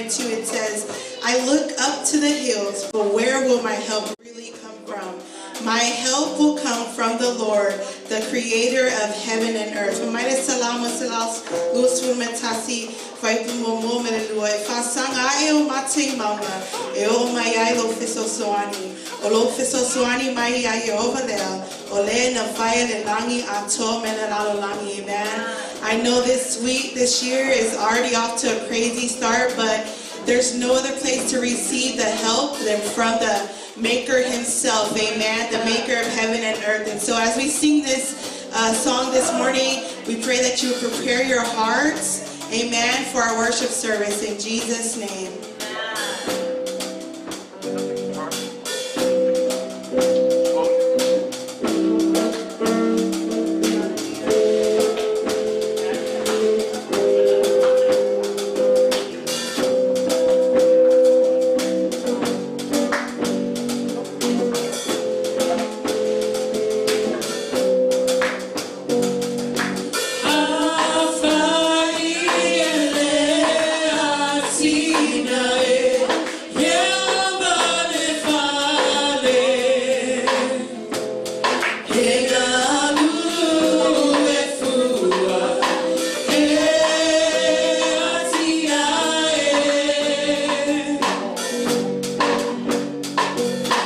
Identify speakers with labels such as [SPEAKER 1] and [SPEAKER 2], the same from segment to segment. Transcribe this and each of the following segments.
[SPEAKER 1] 2, it says, I look up to the hills, but where will my help really come from? My help will come from the Lord, the creator of heaven and earth. Amen. I know this week, this year is already off to a crazy start, but there's no other place to receive the help than from the Maker himself, amen, the maker of heaven and earth. And so as we sing this song this morning, we pray that you would prepare your hearts, amen, for our worship service in Jesus' name.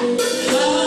[SPEAKER 2] Amen.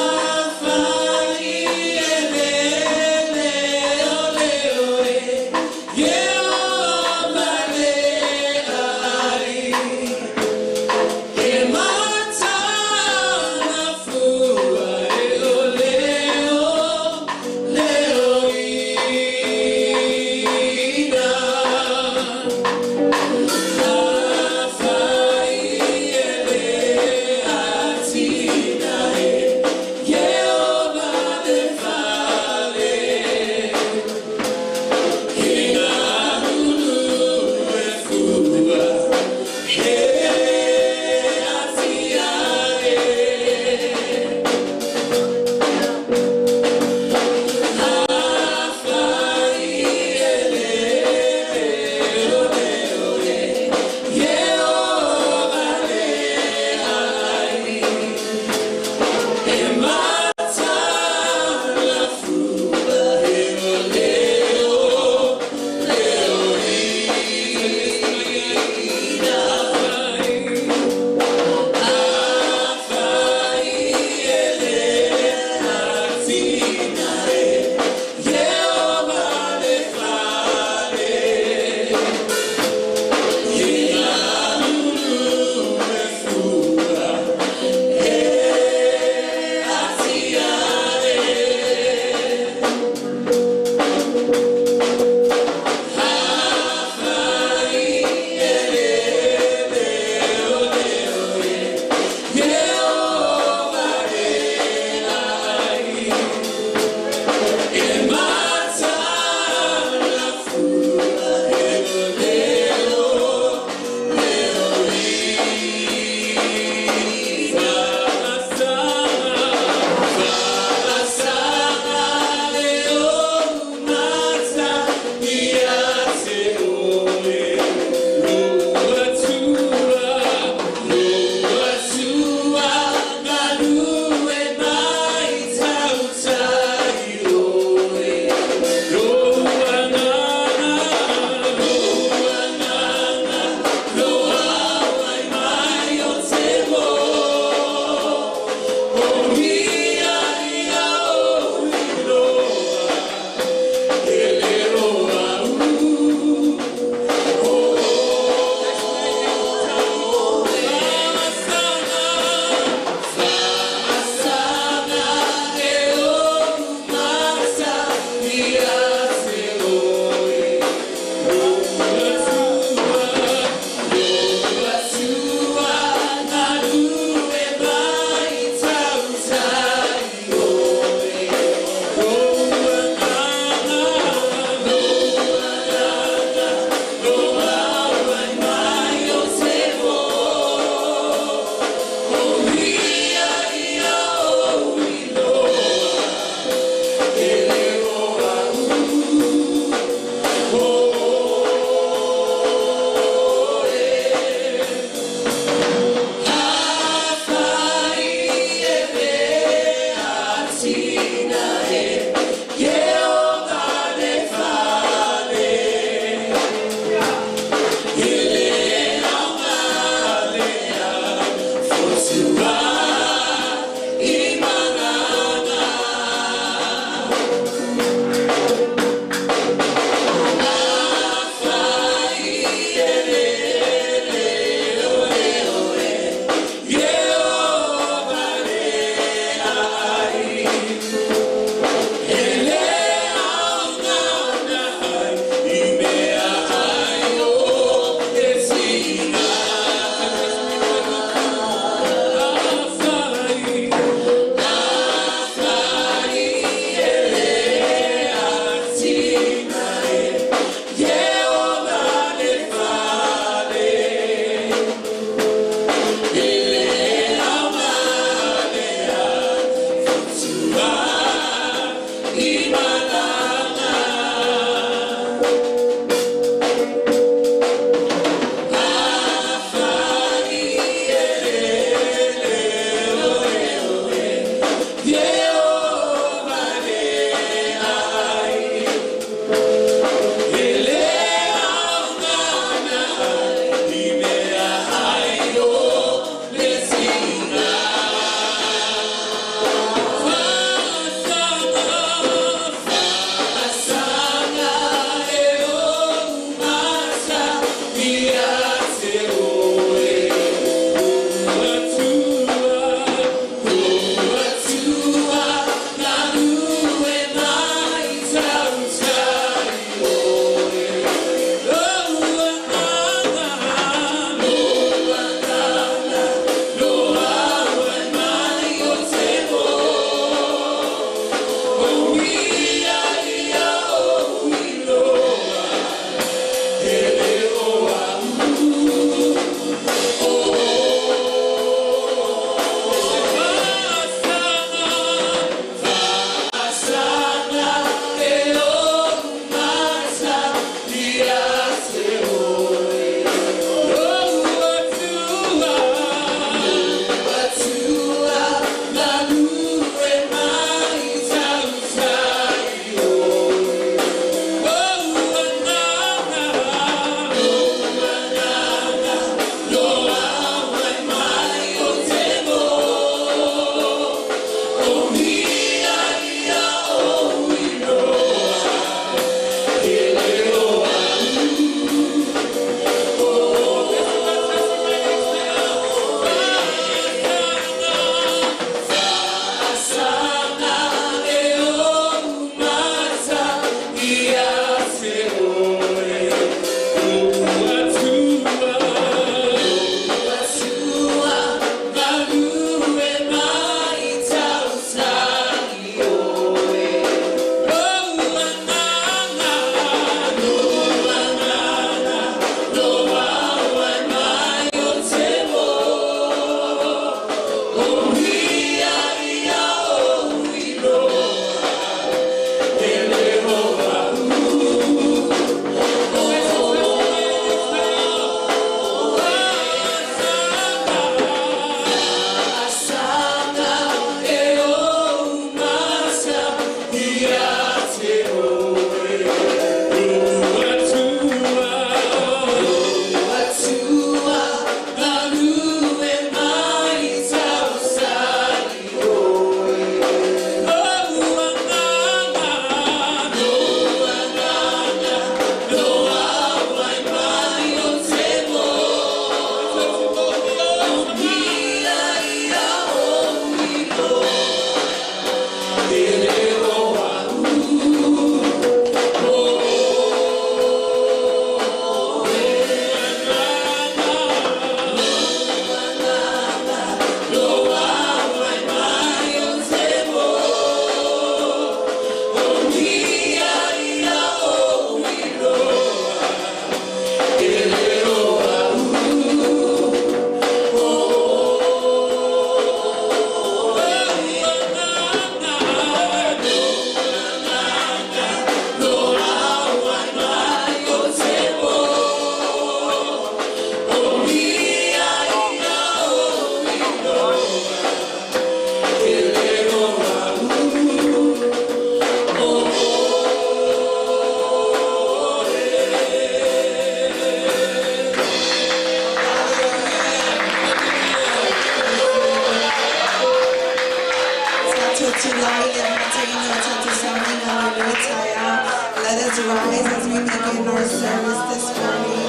[SPEAKER 1] Tulai le amataina o tatou sauniga o lenei taeao. Let us rise as we begin our service this morning.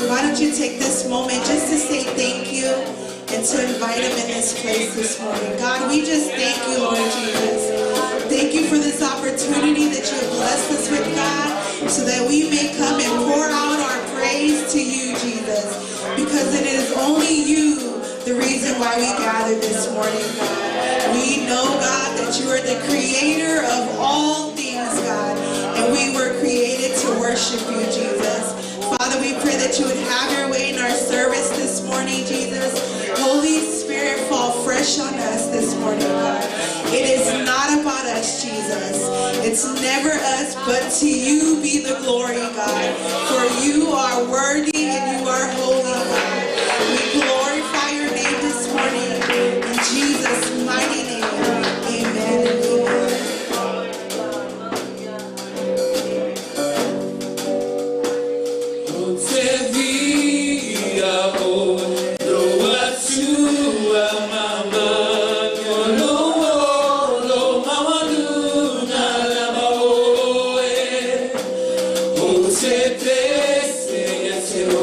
[SPEAKER 1] Why don't you take this moment just to say thank you and to invite him in this place this morning. God, we just thank you, Lord Jesus. Thank you for this opportunity that you have blessed us with, God, so that we may come and pour out our praise to you, Jesus, because it is only you the reason why we gather this morning, God. We know, God, that you are the creator of all things, God, and we were created to worship you, Jesus. Father, we pray that you would have your way in our service this morning, Jesus. Holy Spirit, fall fresh on us this morning, God. It is not about us, Jesus. It's never us, but to you be the glory, God. For you are worthy and you are holy, God. We glorify your name this morning. In Jesus' mighty name, amen and amen.
[SPEAKER 2] Ou te via o lo atua mama lo lo mawaluna lava oe. O te pese ya te o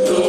[SPEAKER 2] lo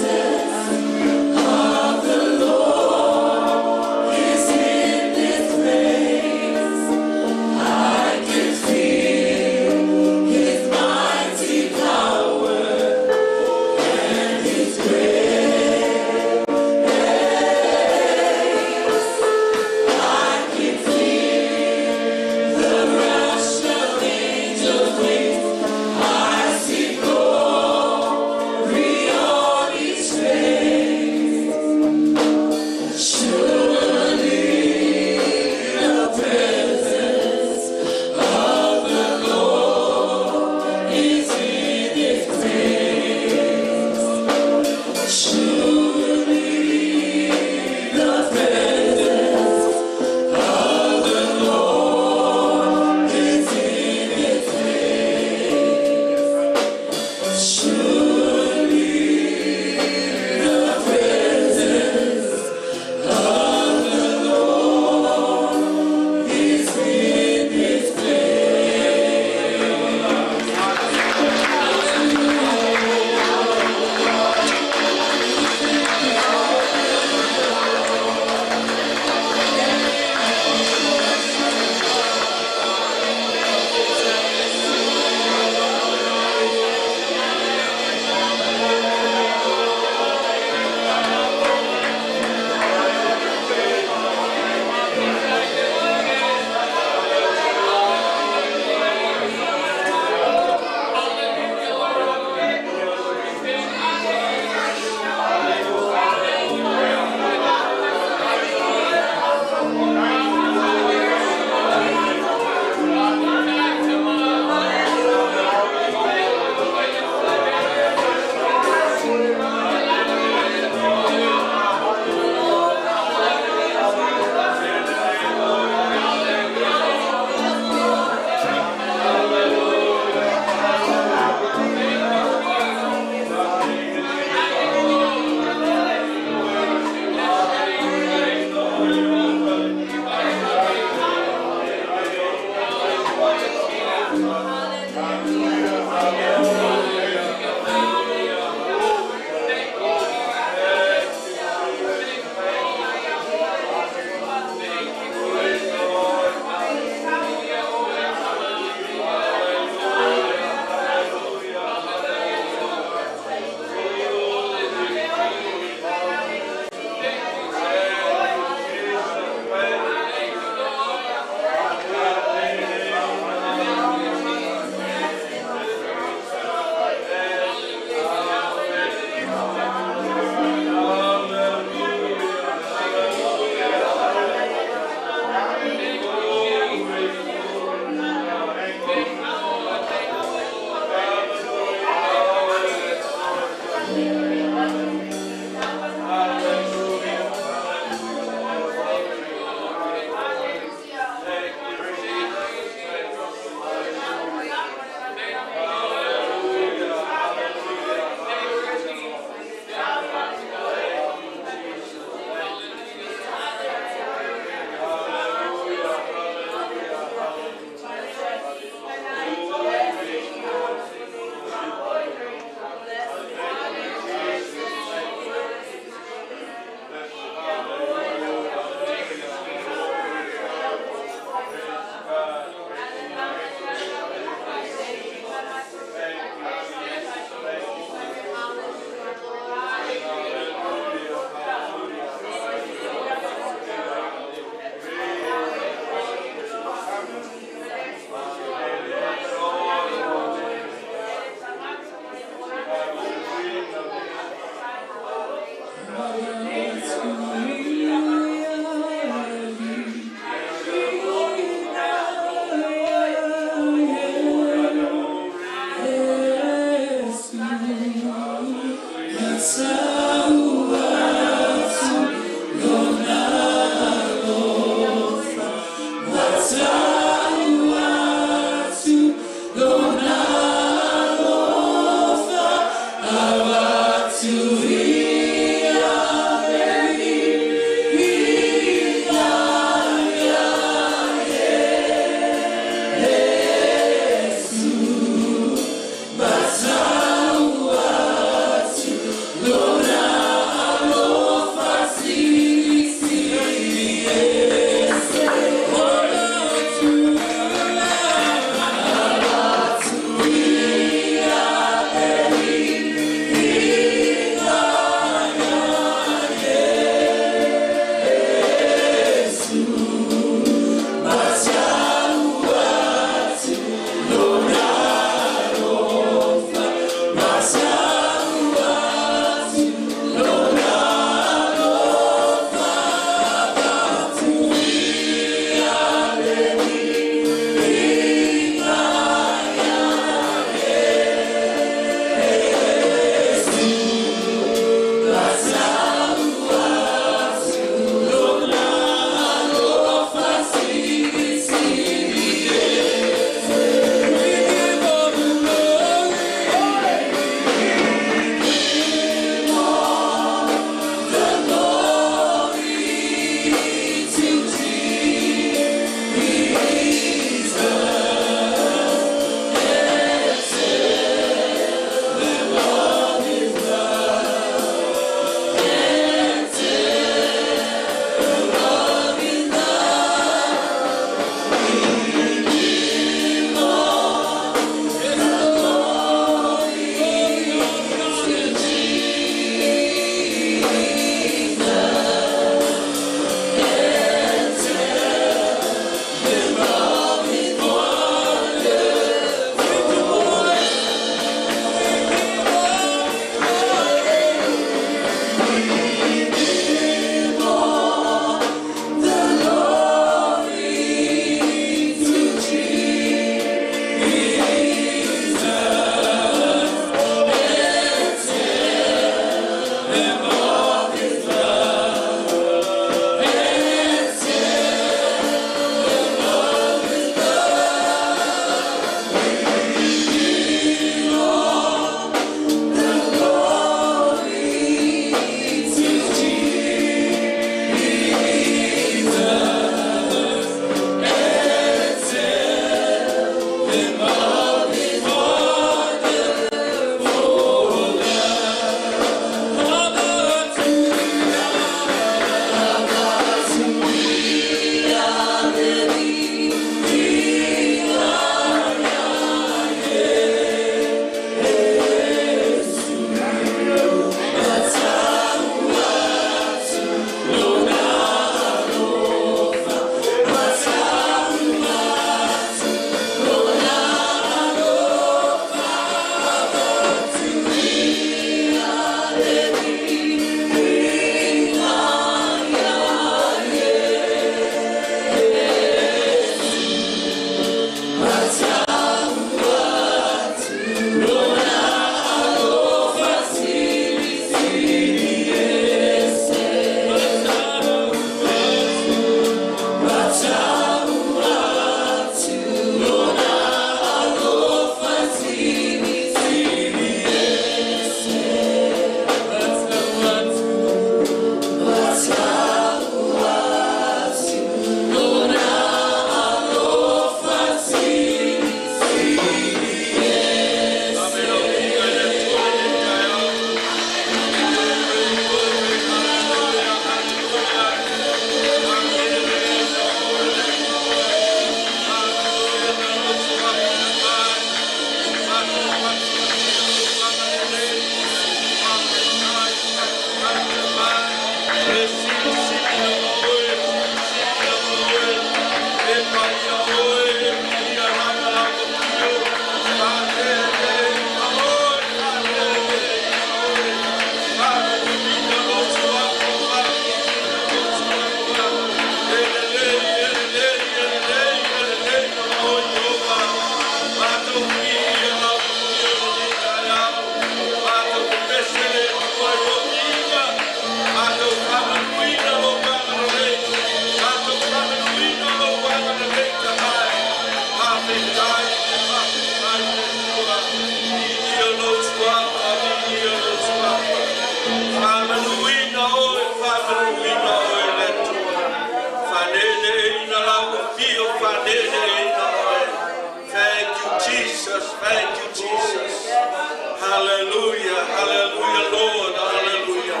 [SPEAKER 2] Hallelujah, hallelujah, Lord, hallelujah.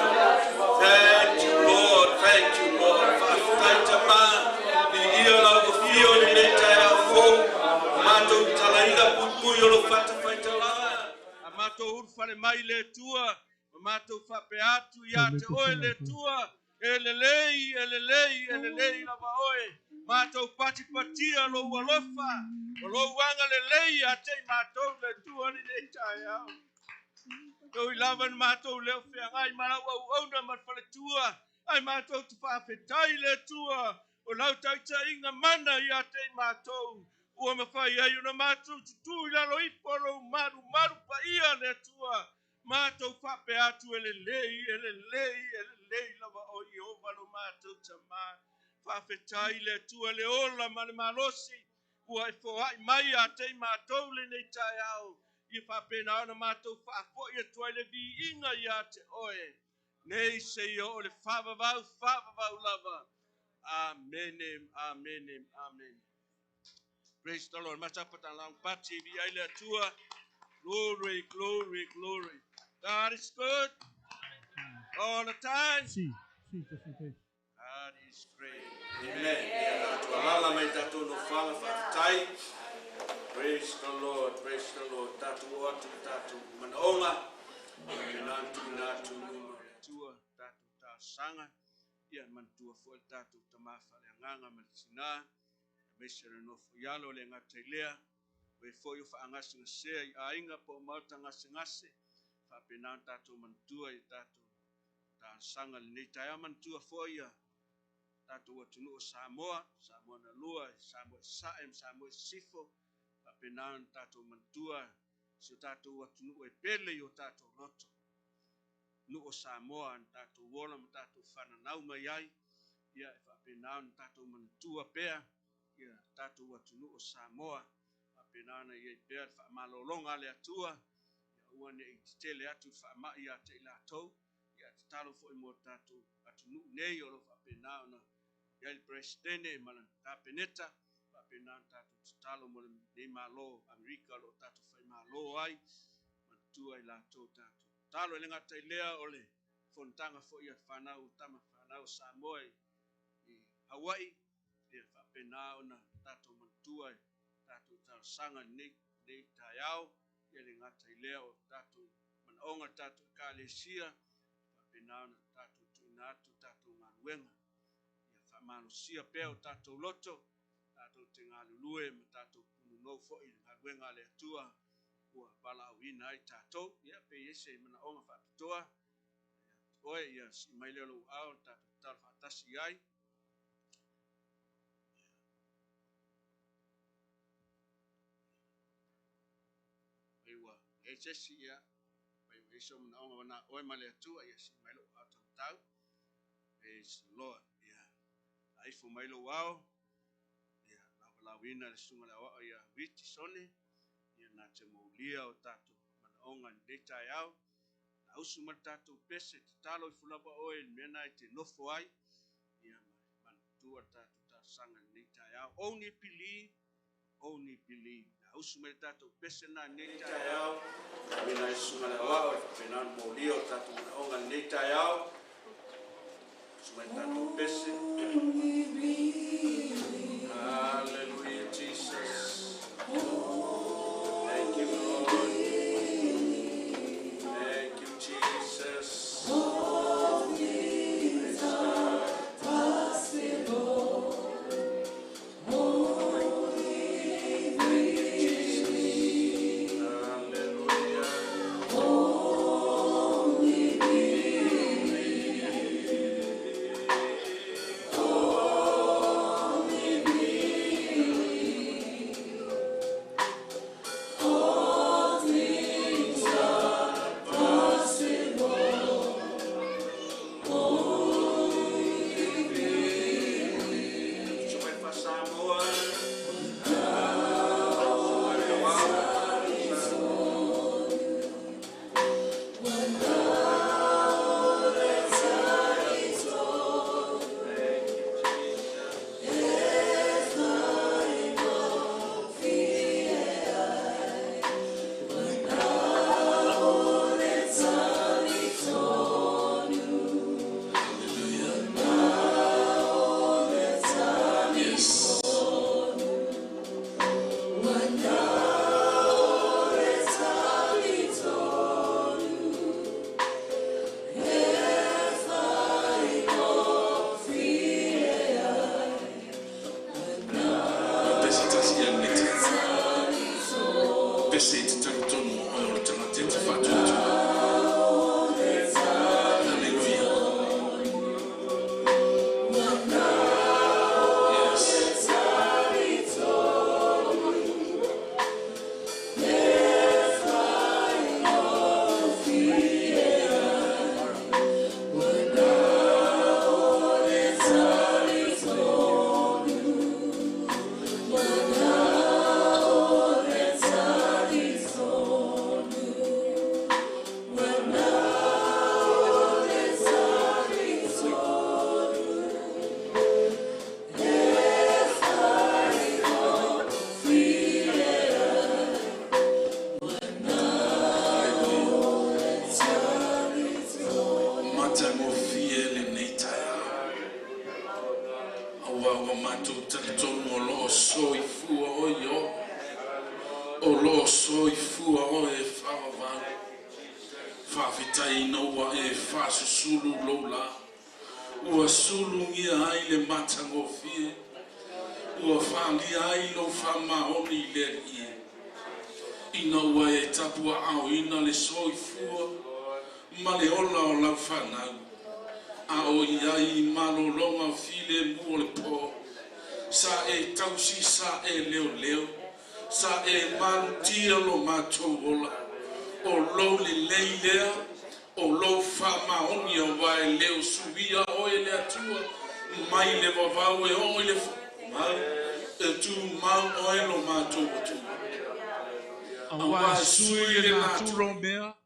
[SPEAKER 2] Thank you, Lord, thank you, Lord. Faafetai Tama, viia lau afio i lenei taeao fou, matou tatalaina puipui o lou fatafaitalaga, a matou ulufale mai le Atua, ma matou faapea atu ia te oe le Atua, e lelei, e lelei, e lelei lava oe. Matou patipatia lou alofa, o lou agalelei ia te i matou le Atua lenei taeao. E ui lava ina matou le o feagai ma lau auauna ma le faletua, ae matou te faafetai le Atua o lau taitaiga mana ia te i matou, ua mafai ai ona matou tutū i lalo ifo o lou malumalu paia le Atua, matou faapea atu e lelei, e lelei, e lelei lava o Ieova lo matou Tamā. Faafetai le Atua le ola ma le malosi, ua e foai mai ia te i matou lenei taeao, ia faapena ona matou faafoi atu ai le viiga ia te oe, nei seia oo i le faavavau, faavavau lava. Amene, amene, amene. Praise the Lord. Masapatalaupati vi ai le Atua. Glory, glory, glory. God is good all the time.
[SPEAKER 3] See, see, just in case.
[SPEAKER 2] God is great. Amen. Ia tatou alaala mai tatou nofoaga faafetai. Praise the Lord, praise the Lord. Tatou oo atu i tatou manaoga. Faapena ona tuuina atu i luma o le Atua tatou talosaga. Ia manatua foi le tatou tama faaleagaga ma le tinā, aemaise le nofo i alo le gata i lea, o e foi o faagasegasea i aiga po o maota gasegase, faapena ona tatou manatua i tatou talosaga lenei taeao. Manatua foi ia tatou atunuu o Samoa, Samoa na lua, Samoa i Sasae ma Samoa i Sisifo, faapena ona tatou manatua si o tatou atunuu e pele i o tatou loto. Nuu o Samoa na tatou ola ma tatou fananau mai ai, ia e faapena ona tatou manatua pea ia tatou atunuu o Samoa, faapena ona i ai pea le faamalologa a le Atua, ia aua ne i tetele atu le faamai ia te i latou, ia tatalo foi mo tatou atunuu nei o lo o faapena ona i ai le Peresetene ma le Kapeneta, faapena ona tatou tatalo mo lenei Malo Amerika o lo o tatou faimalo ai, manatua i latou tatou tatalo. E le gata i lea o le fonotaga foi a fanau tama fanau o Samoa i Hawaii, ia faapena ona tatou manatua i tatou talosaga i lenei taeao, ia le gata i lea o tatou manaoga tatou ekalesia, faapena ona tatou tuuina atu tatou galuega. Ia faamalosia pea o tatou loto, tatou te galulue ma tatou punonou foi i le galuega a le Atua ua valaauina ai tatou. Ia pe i ai se manaoga faapitoa oe, ia sii mai lea o lou aao tatou tatalo faatasi ai. Mai ua leai se isi, ia mai ua i ai sou manaoga ua na oe ma le Atua, ia sii mai lou aao taumatau. Praise the Lord. Ia aifo mai lou ao, ia lavalauina le susuga i le aoao ia Witi Sone, ia na te moulia o tatou manaoga i lenei taeao. Lausu ma le tatou pese, tatalo ifo lava oe i le mea na e te nofo ai, ia manatua le tatou talosaga i lenei taeao. Only believe, only believe. Lausu mai le tatou pese na i lenei taeao, lauina ai le susuga i le aoao e faapena ona moulia o tatou manaoga i lenei taeao. Lausu mai le tatou pese. Hallelujah, Jesus. Thank you, Lord. Thank you, Jesus. Praise God. Thank you, Jesus. Hallelujah.
[SPEAKER 3] Faafetai ina ua e faasusulu lou lā, ua sulugia ai le matagofie, ua faaalia ai lou faamaoni i le Alii e, ina ua e tapuaaoina le soifua ma le ola o lau fanau, a o i ai i malologa filemu o le po. Sa e tausi, sa e leoleo, Sa e malutia lo matou ola, o lou lelei lea, o lou faamaoni aua e le o suia oe le Atua mai le vavau e oo i le faavavau, e tumau oe lo matou Atua. Aua e sui le natura o mea,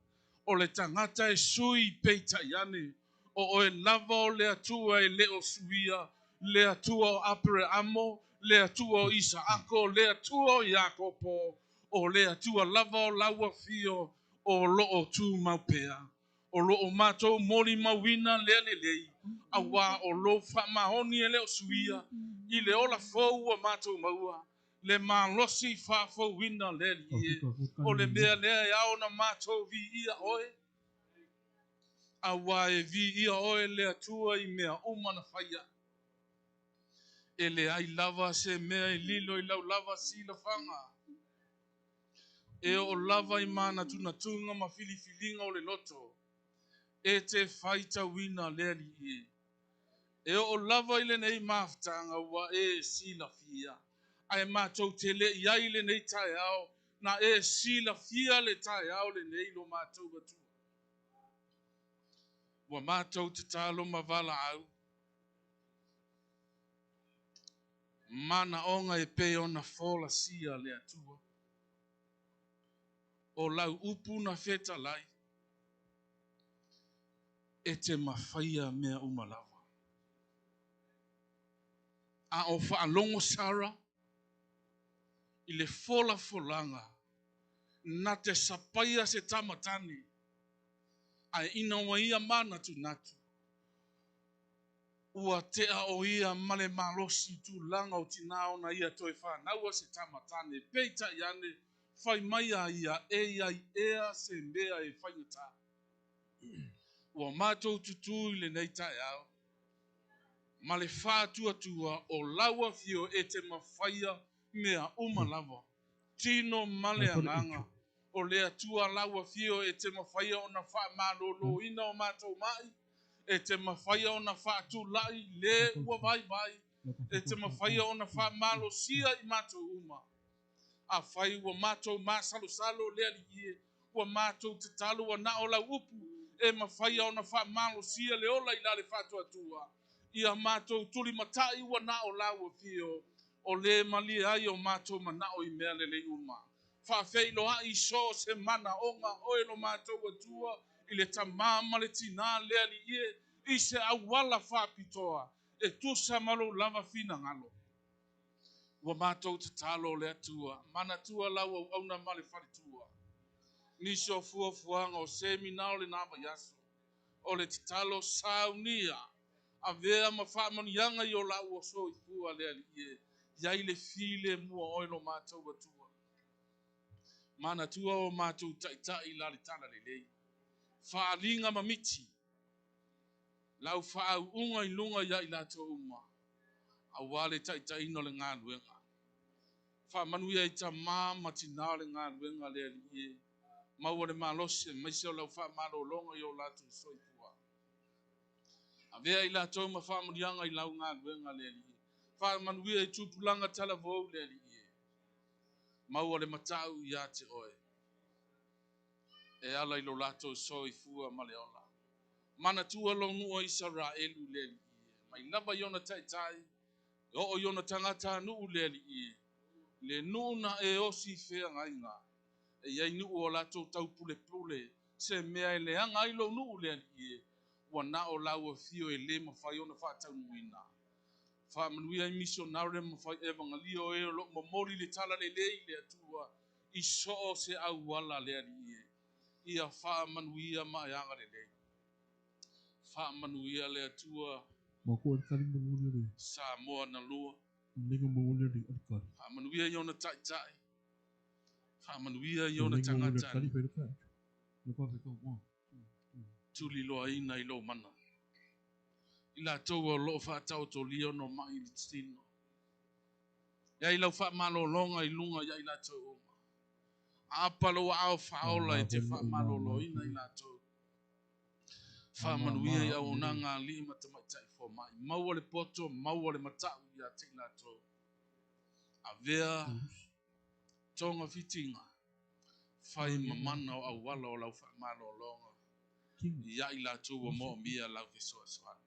[SPEAKER 3] o le tagata e sui peitai ane, o oe lava o le Atua e le o suia, le Atua o Apereamo, le Atua o Isaako, le Atua o Iakopo, o le Atua lava o lau afio o lo o tumau pea. O lo o matou molimauina lea lelei, auā o lou faamaoni e le o suia, i le ola fou ua matou maua, le malosi faafouina le Alii e, o le mea lea e ao ona matou viia oe, auā e viia oe le Atua i mea uma na faia. E leai lava se mea e lilo i lau lava silafaga, e oo lava i manatunatuga ma filifiliga o le loto, e te faitauina le Alii e. E oo lava i lenei mafutaga ua e silafia, ae matou te le i ai i lenei taeao, na e silafia le taeao lenei lo matou Atua. Ua matou tatalo ma valaau, manaoga e pei ona folasia le Atua. O lau upu na fetalai, e te mafaia mea uma lava. A o faalogo Sara i le folafolaga na te sapaia se tama tane, ae ina ua ia manatunatu, ua tea o ia ma le malosi tulaga o tinā ona ia toe fanaua se tama tane. Peitai ane, fai mai a ia e i ai ea se mea e faigata. Ua matou tutū i lenei taeao ma le faatuatua o lau afio e te mafaia mea uma lava, tino ma le agaga. O le Atua lau afio e te mafaia ona faamaloloina o matou mai, e te mafaia ona faatulai le ua vaivai, e te mafaia ona faamalosia i matou uma. Afai ua matou masalosalo le Alii e, ua matou tatalo ua na o lau upu e mafaia ona faamalosia le ola i la le faatuatua, ia matou tulimatai ua na o lau afio, o le malie ai o matou manao i mea lelei uma. Faafeiloai i so o se manaoga oe lo matou Atua i le tamā ma le tinā le Alii e, i se auala faapitoa e tusa ma lou lava finagalo. Ua matou tatalo le Atua, manatua lau auauna ma le faletua. Nisi o fuafuaga o semina o lena vaiaso. O le tatalo saunia, avea ma faamanuiaga i o laua soifua le Alii e, iai le filemu o oe lo matou Atua. Manatua o matou taitai la le talalelei. Faaliga ma miti, lau faauuga i luga ia i latou uma, aua le taitaiina o le galuega. Faamanuia i tamā ma tinā o le galuega le Alii e, maua le malosi aemaise o lau faamalologa i o latou soifua. Avea i latou ma faamanuiaga i lau galuega le Alii e. Faamanuia i tupulaga talavou le Alii e. Maua le matau ia te oe e ala i lo latou soifua ma le ola. Manatua lou nuu o Isaraelu le Alii e, mai lava i ona taitai e oo i ona tagatanuu le Alii e, le nuu na e osi feagaiga. E i ai nuu o latou taupulepule, se mea e leaga ai lou nuu le Alii e, ua na o lau afio e le mafai ona faataunuuina. Faamanuia i misionare ma fai evangelio e o lo o momoli le talalelei i le Atua i so o se auala le Alii e. Ia faamanuia ma e agalelei. Faamanuia le Atua Samoa na lua. Faamanuia i ona taitai. Faamanuia i ona tagata. Tuliloaina i lou mana. I latou o loo faataotolia ona o ma'i i le tino. E ai lau faamalologa i luga ia i latou uma. Aapa lou aao faaola e te faamaloloina i latou. Faamanuia i auaunaga a alii ma tamaitai fomai. Maua le poto, maua le matau ia te i latou. Avea togafitiga, fai ma mana o auala o lau faamalologa ia i latou ua moomia lau fesoasoani.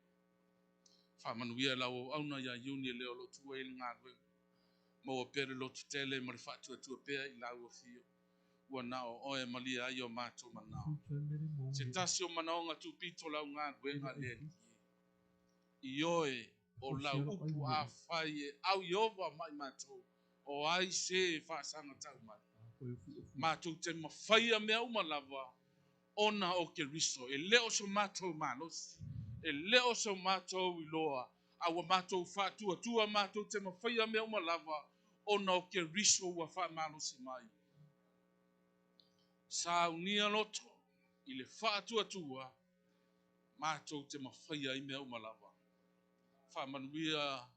[SPEAKER 3] Faamanuia lau auauna ia Iuni e le o lo tua i le galuega. Maua pea le lototele ma le faatuatua pea i lau afio. Ua na o oe malia ai o mātou manao. Se tasi o manaoga tupito lau galuega le Alii. I oe o lau upu a fai e au Iova mai mātou. O ai se e faasaga tau mai. Mātou te mafaia mea uma lava ona o Keriso. E le o so mātou malosi. E le o so mātou iloa. A ua mātou faatuatua mātou te mafaia mea uma lava ona o Keriso ua faamalosi mai. Saunia loto i le faatuatua mātou te mafaia i mea uma lava. Faamanuia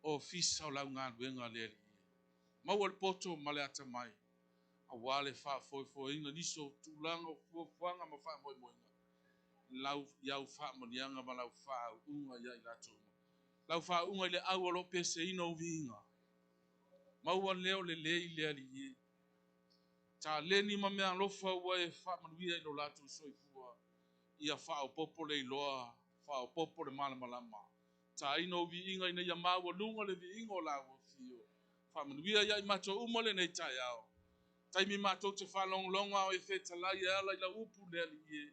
[SPEAKER 3] ofisa o lau galuega le Alii. Maua le poto ma le atamai. Auā le faafoefoeina nisi o tulaga o fuafuaga ma faamoemoega. Lau iau faamanuiaga ma lau faauuga ia i latou uma. Lau faauuga i le au o lo peseina o viiga. Maua leo lelei le Alii e. Taleni ma mea alofa ua e faamanuia i lo latou soifua. Ia faaopoopo le iloa, faaopoopo le malamalama. Taina o viiga ina ia maualuga le viiga o lau afio. Faamanuia ia i matou uma lenei taeao. Taimi matou te faalogologo a o e fetalai e ala i lau upu le Alii e.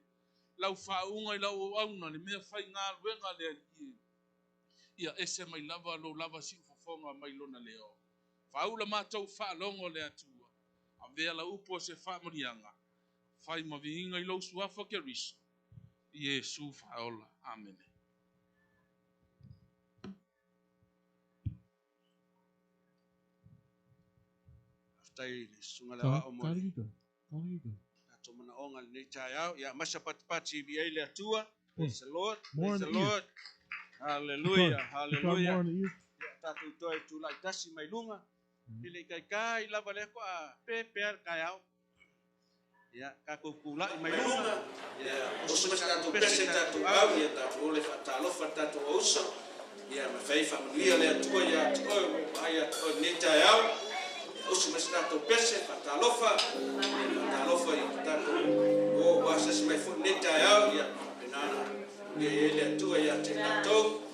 [SPEAKER 3] Lau faauuga i lau auauna le mea faigaluega le Alii e. Ia ese mai lava lou lava siufofoga mai lona leo. Faaula matou faalogo le Atua. Avea lau upu o se faamanuiaga. Fai ma viiga i lou suafa Keriso. Iesu faaola. Amene.
[SPEAKER 2] Faafetai i le susuga i le aoao mo le tatou manaoga i lenei taeao. Ia masa patipati i ai le Atua. Praise the Lord. Praise the Lord. Hallelujah. Hallelujah. Ia tatou toe tulai tasi mai luga. I le ikaika i lava lea ko a pe pe le taeao. Ia tatou tulai mai luga. Ia oso mai tatou pese tatou au. Ia tatou ole faatalofa tatou auso. Ia ma fai faamanuia le Atua ia te oe ua paai ia te oe lenei taeao. Ia oso mai tatou pese faatalofa. Ia faatalofa i tatou o ua asasi mai foi lenei taeao. Ia faapena ona manuia i ai le Atua ia te tatou.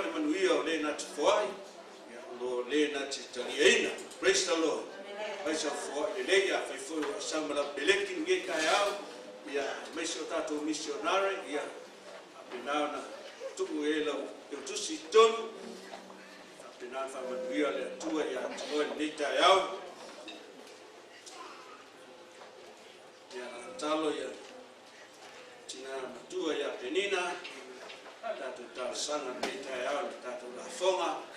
[SPEAKER 2] lava le manuia o le na te foai, ia o lo le na te taliaina. Praise the Lord. Fai sa foai lelei, ia fai foi o sa ma lau peleki nge taeao, ia aemaise o tatou missionary, ia faapena ona tuu e lau teutusi i totonu, faapena ona faamanuia le Atua ia te oe lenei taeao. Ia tatalo ia tina matua ia Penina, tatou talosaga lenei taeao i le tatou lafoga.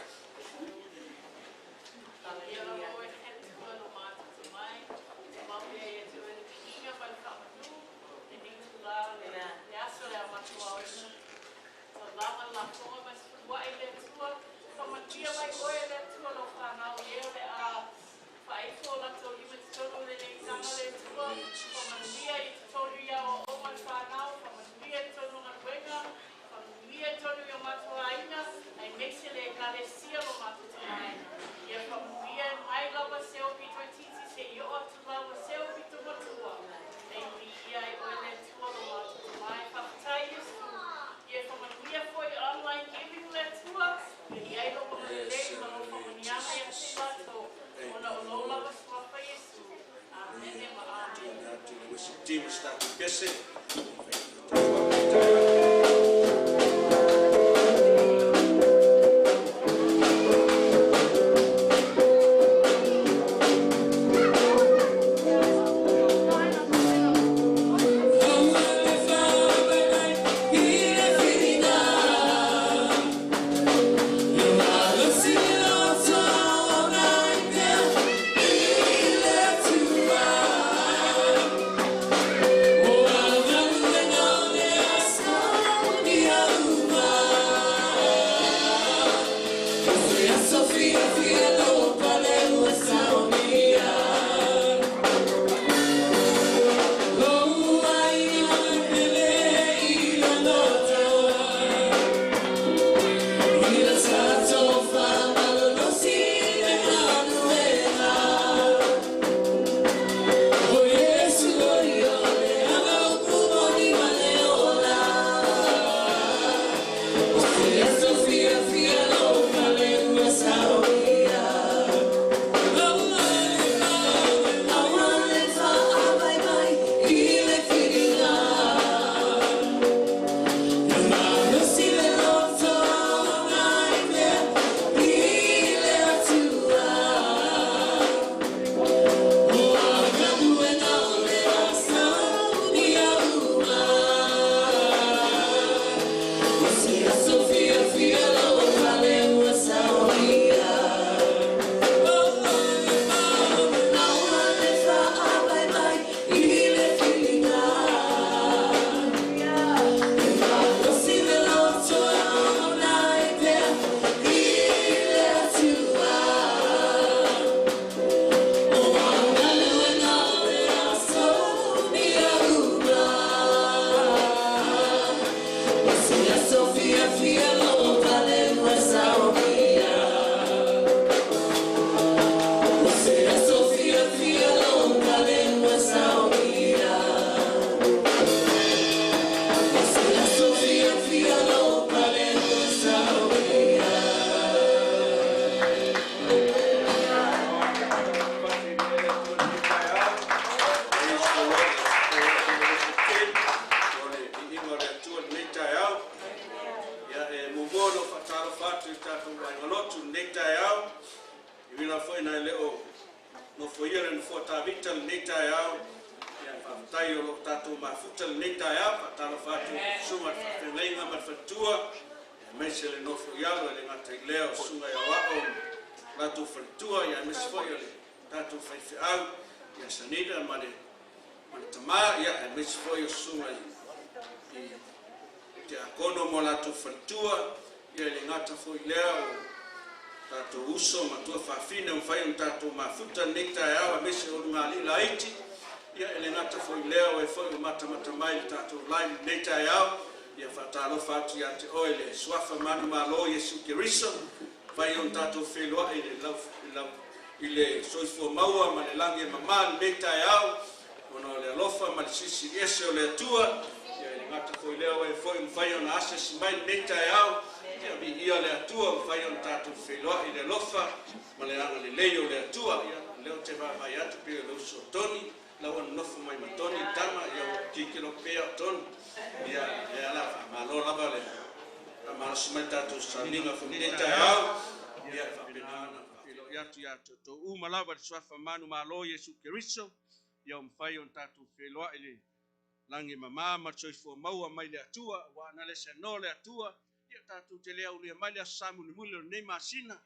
[SPEAKER 2] Ia viia le Atua ua mafai ona tatou feiloai i le alofa ma le agalelei o le Atua. Ia o lea ou te vaavaai atu pei o le uso o Tony, la ua nonofo mai ma Tony le tama, ia ua tilotilo pea o Tony. Ia lea la faamalo lava le faamalosi mai le tatou sauniga foi i lenei taeao. Ia e faapena ona faafeiloai atu ia te outou uma lava i le suafa manumalo o Iesu Keriso, ia ua mafai ona tatou feiloai i le lagi e mama ma le soifua maua mai le Atua, aua ana le seanoa le Atua, ia tatou te le aulia mai le aso Sa mulimuli o lenei masina.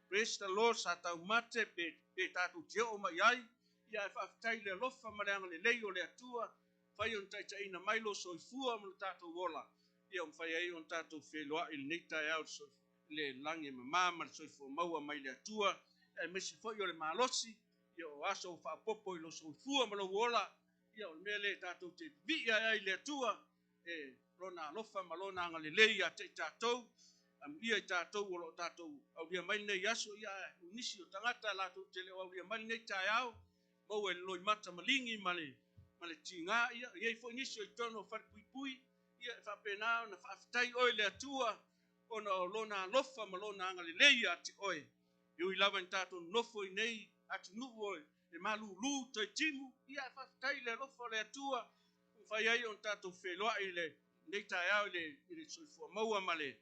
[SPEAKER 2] Praise the Lord, sa taumate pe, pe tatou te oo mai ai, ia ae faafetai i le alofa ma le agalelei o le Atua, fai ona taitaiina mai lo soifua ma lo tatou ola, ia ua mafai ai ona tatou feiloai i lenei taeao i le lagi e mama ma le soifua maua mai le Atua, aemaise foi o le malosi, ia o aso faaopoopo i lou soifua ma lou ola, ia o le mea lea tatou te vivii ai ai i le Atua, e lona alofa ma lona agalelei ia te i tatou, amuia i tatou o lo o tatou aulia mai lenei aso, ia o nisi o tagata latou te le o aulia mai lenei taeao, maua i le loimata maligi ma le tiga, ia e i ai foi nisi o i totonu o falepuipui, ia e faapena ona faafetai oe i le Atua, ona o lona alofa ma lona agalelei ia te oe. E ui lava ina tatou nonofo i nei atunuu e malulu toe timu, ia faafetai i le alofa o le Atua, ua mafai ai ona tatou feiloai i lenei taeao i le soifua maua ma le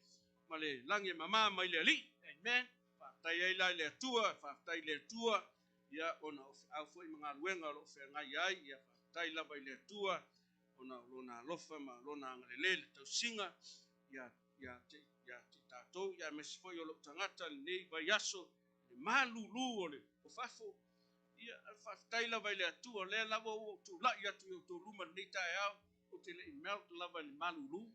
[SPEAKER 2] lagi e mama mai le Alii. Amen. Faafetai ai la i le Atua, faafetai i le Atua, ia ona o feau foi ma galuega o lo o feagai ai, ia faafetai lava i le Atua, ona o lona alofa ma lona agalelei le tausiga, ia te tatou, ia aemaise foi o lou tagata lenei vaiaso, le malulu o le fafo, ia faafetai lava i le Atua, lea lava ua ou tulai atu i outou luma lenei taeao, ou te le i melt lava i le malulu.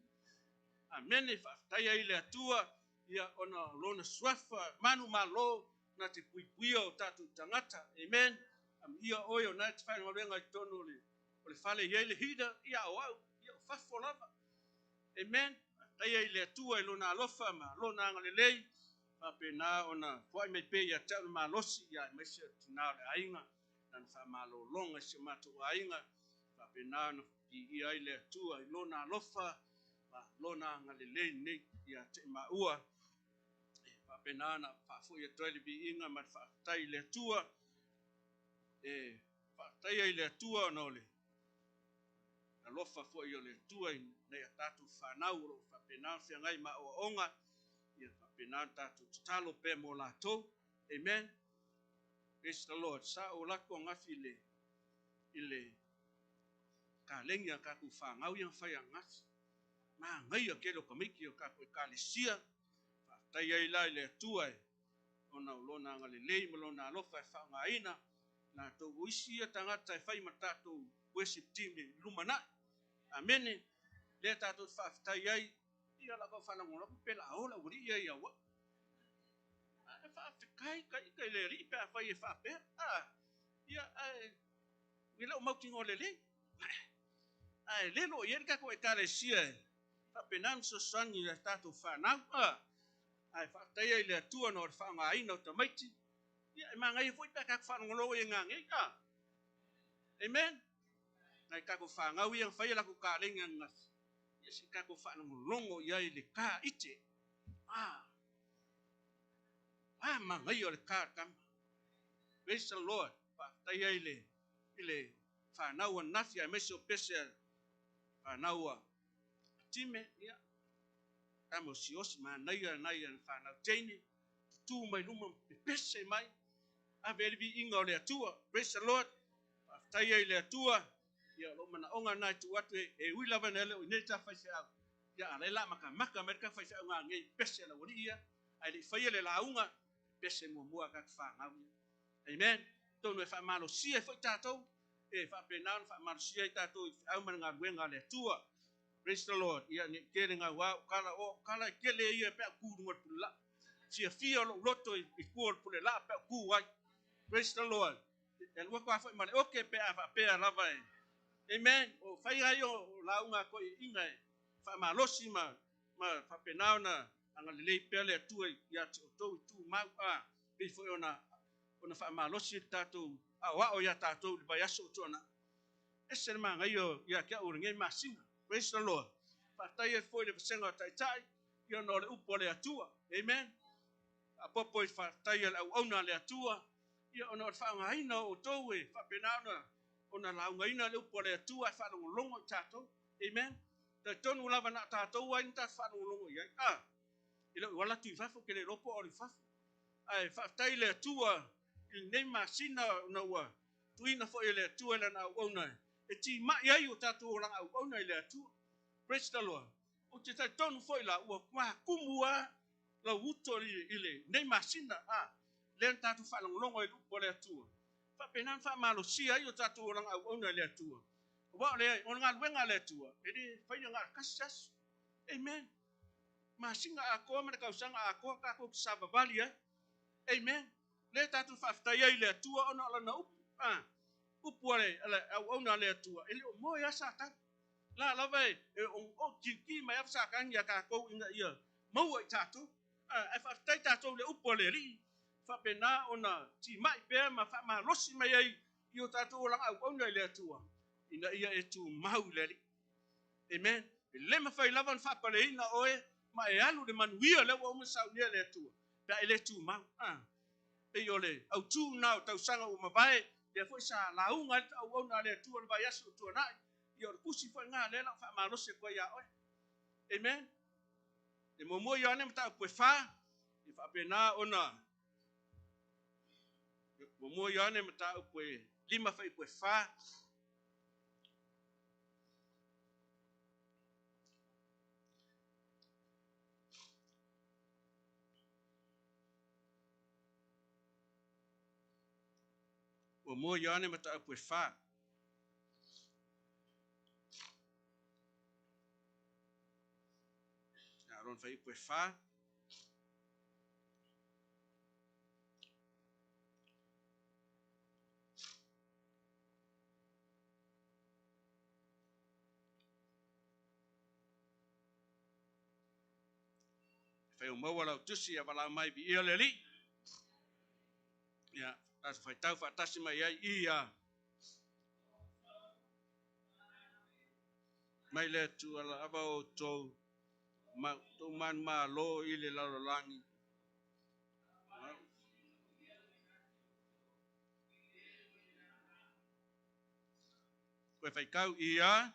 [SPEAKER 2] Amene, faafetai ai i le Atua, ia ona o lona suafa manumalo na te puipuia o tatou tagata. Amen. Amuia oe o na te faigaluega i totonu o le fale i ai le hida, ia o au, ia o fafo lava. Amen. Faafetai ai i le Atua i lona alofa ma lona agalelei, faapena ona foai mai pea ia te au le malosi, ia aemaise o tina o le aiga, lana faamalologa i si o matou aiga, faapena ona piia ai le Atua i lona alofa ma lona agalelei nei ia te maua. Faapena ona faafoi atu ai le viiga ma le faafetai i le Atua. E faafetai ai i le Atua ona o le alofa foi o le Atua i nai a tatou fanau o lo o faapena ona feagai ma aoaoga, ia faapena ona tatou tatalo pea mo latou. Amen. Praise the Lord. Sa ou lako angafi i le kalegi a tatou fanau ia fai angafi. Magaia tele o tamaiti o tatou ekalesia. Faafetai ai la i le Atua ona o lona agalelei ma lona alofa e faaaogaina latou o isi ia tagata e fai ma tatou worship team i lumanai. Amene. Lea tatou te faafetai ai, ia la kau faalagolago pe la ola ua lii ia ua. E faafetai ka ika i le alii pe afai e faapea. Ia ae i lou mautinoa lelei. Ae le lo o i ai le tatou ekalesia e faapena ona fesoasoani i a tatou fanau. Ae faafetai ai i le Atua ona o le faaaogaina o tamaiti. Ia e magaia foi pe a tatou faalogologo i gagei. Amen. Nai tatou fanau ia na fai a latou kalegi ananafi, ia se i tatou faalogologo i ai i le ka ite. Magaia o le ka tama. Praise the Lord. Faafetai ai i le fanau ananafi aemaise o pese a fanau a time, ia tama o siosi manaia nai a fanau teine, tutu mai luma pepese mai, ave le viiga o le Atua. Praise the Lord. Faafetai ai i le Atua, ia o lou manaoga na e tuu atu e ui lava ina le o i nei ta faifeau, ia a la e la makamaka mai le ta faifeau gagei pese a lau alii ia, ae le i faia le lauga, pese muamua a tatou fanau ia. Amen. Tonu e faamalosia ai foi tatou, e faapena ona faamalosia ai tatou i feau ma le galuega a le Atua. Praise the Lord. Ia ne i tele gauā o kala, o kala e tele ia pe a ku i luga o le pulelaa. Siafia o lou loto i tua o le pulelaa pe a ku ai. Praise the Lord. E alu atu lava foi ma le oke pe a faapea lava e. Amen. O fai ai o lauga a toeaiina e faamalosi ma faapena ona agalelei pea le Atua ia te outou i tumau, pei foi ona faamalosi le tatou aoao ia tatou i le vaiaso o tuanai. Ese le magaia ia te au o lenei masina. Praise the Lord. Faafetai ai foi le vasega o taitai, Ia ona o le upu a le Atua. Amen. Faaopoopo i le faafetai a le auauna a le Atua, ia ona o le faaaogaina o outou e faapena ona ona laugaina le upu a le Atua ae faalogologo i tatou. Amen. Talitonu lava na o tatou ai na tatou faalogologo i ai. Ah, e le o ala atu i fafo, ke le iloa po o i fafo. Ae faafetai i le Atua i lenei masina ona ua tuuina foi e le Atua i lana auauna e timai ai o tatou olaga auauna i le Atua. Praise the Lord. Ou te talitonu foi la ua kumu lava lau uto i lenei masina, a lea na tatou faalogologo ai i le upu a le Atua. Faapena ona faamalosia ai o tatou olaga auauna i le Atua. Aua o le o le galuega a le Atua, e le faia na o le tasi se aso. Amen. Masina atoa ma le tausaga atoa tatou te savavali ai. Amen. Lea tatou faafetai ai i le Atua ona o lana upu. A, upu a le auauna a le Atua, e le o moe lava Satani. La lava e o tiuti mai lava Satani ia tatou ina ia maua i tatou. Ae faafetai tatou i le upu a le Alii, faapena ona timai pea ma faamalosi mai ai i o tatou olaga auauna i le Atua, ina ia e tumau i le Alii. Amen. E le mafai lava ona faapaleina oe ma e alu le manuia lea ua uma saunia e le Atua, pe a e le tumau. Pei o le autu lena o tausaga ua mavae, lea foi sa lauga ai le auauna a le Atua i le vaiaso ua tuanai, ia o le tusi foi lena lea o le a ou faamalosi atu ai ia oe. Amen. E muamua Ioane mataupu e 4, e faapena ona muamua Ioane mataupu e 5 fuaiupu e 4. Muamua Ioane mataupu e 4. A lona fuaiupu e 4. Fai o maua lau tusi ia valaau mai viia le Alii. Ia, tatou faitau faatasi mai ai ia. Mai le Atua lava outou ma outou manumalo i le lalolagi. Koe faitau ia.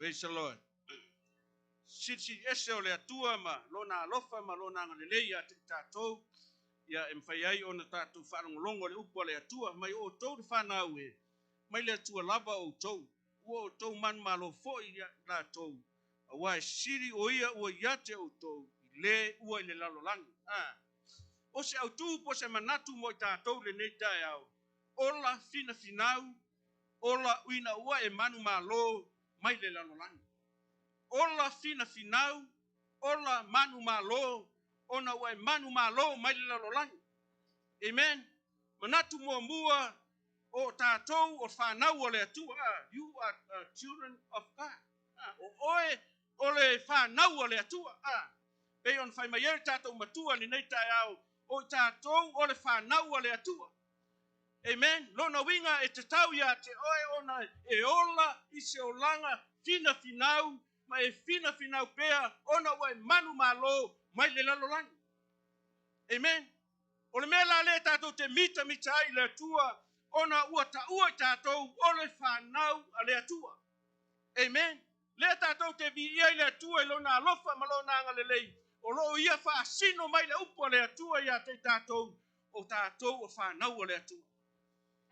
[SPEAKER 2] Praise the Lord. Silisili ese o le Atua ma lona alofa ma lona agalelei ia te i tatou, ia e mafai ai ona tatou faalogologo i le upu a le Atua, mai o outou le fanau e, mai le Atua lava outou, ua outou manumalo foi ia latou, aua e sili o ia ua ia te outou i le ua i le lalolagi. A. O se autu po o se manatu mo i tatou i lenei taeao, ola finafinau, ola ina ua e manumalo mai le lalolagi. Ola finafinau, ola manumalo, ona ua e manumalo mai le lalolagi. Amen. Manatu muamua o tatou o fanau o le Atua. You are children of God. O oe o le fanau o le Atua. Pei ona fai mai ai le tatou matua i lenei taeao, o i tatou o le fanau o le Atua. Amen. Lona uiga e tatau ia te oe ona e ola i se olaga finafinau ma e finafinau pea ona ua e manumalo mai le lalolagi. Amen. O le mea la lea tatou te mitamita ai i le Atua ona ua taua i tatou o le fanau a le Atua. Amen. Lea tatou te viia i le Atua i lona alofa ma lona agalelei, o lo o ia faasino mai le upu a le Atua ia te i tatou, o tatou o fanau o le Atua.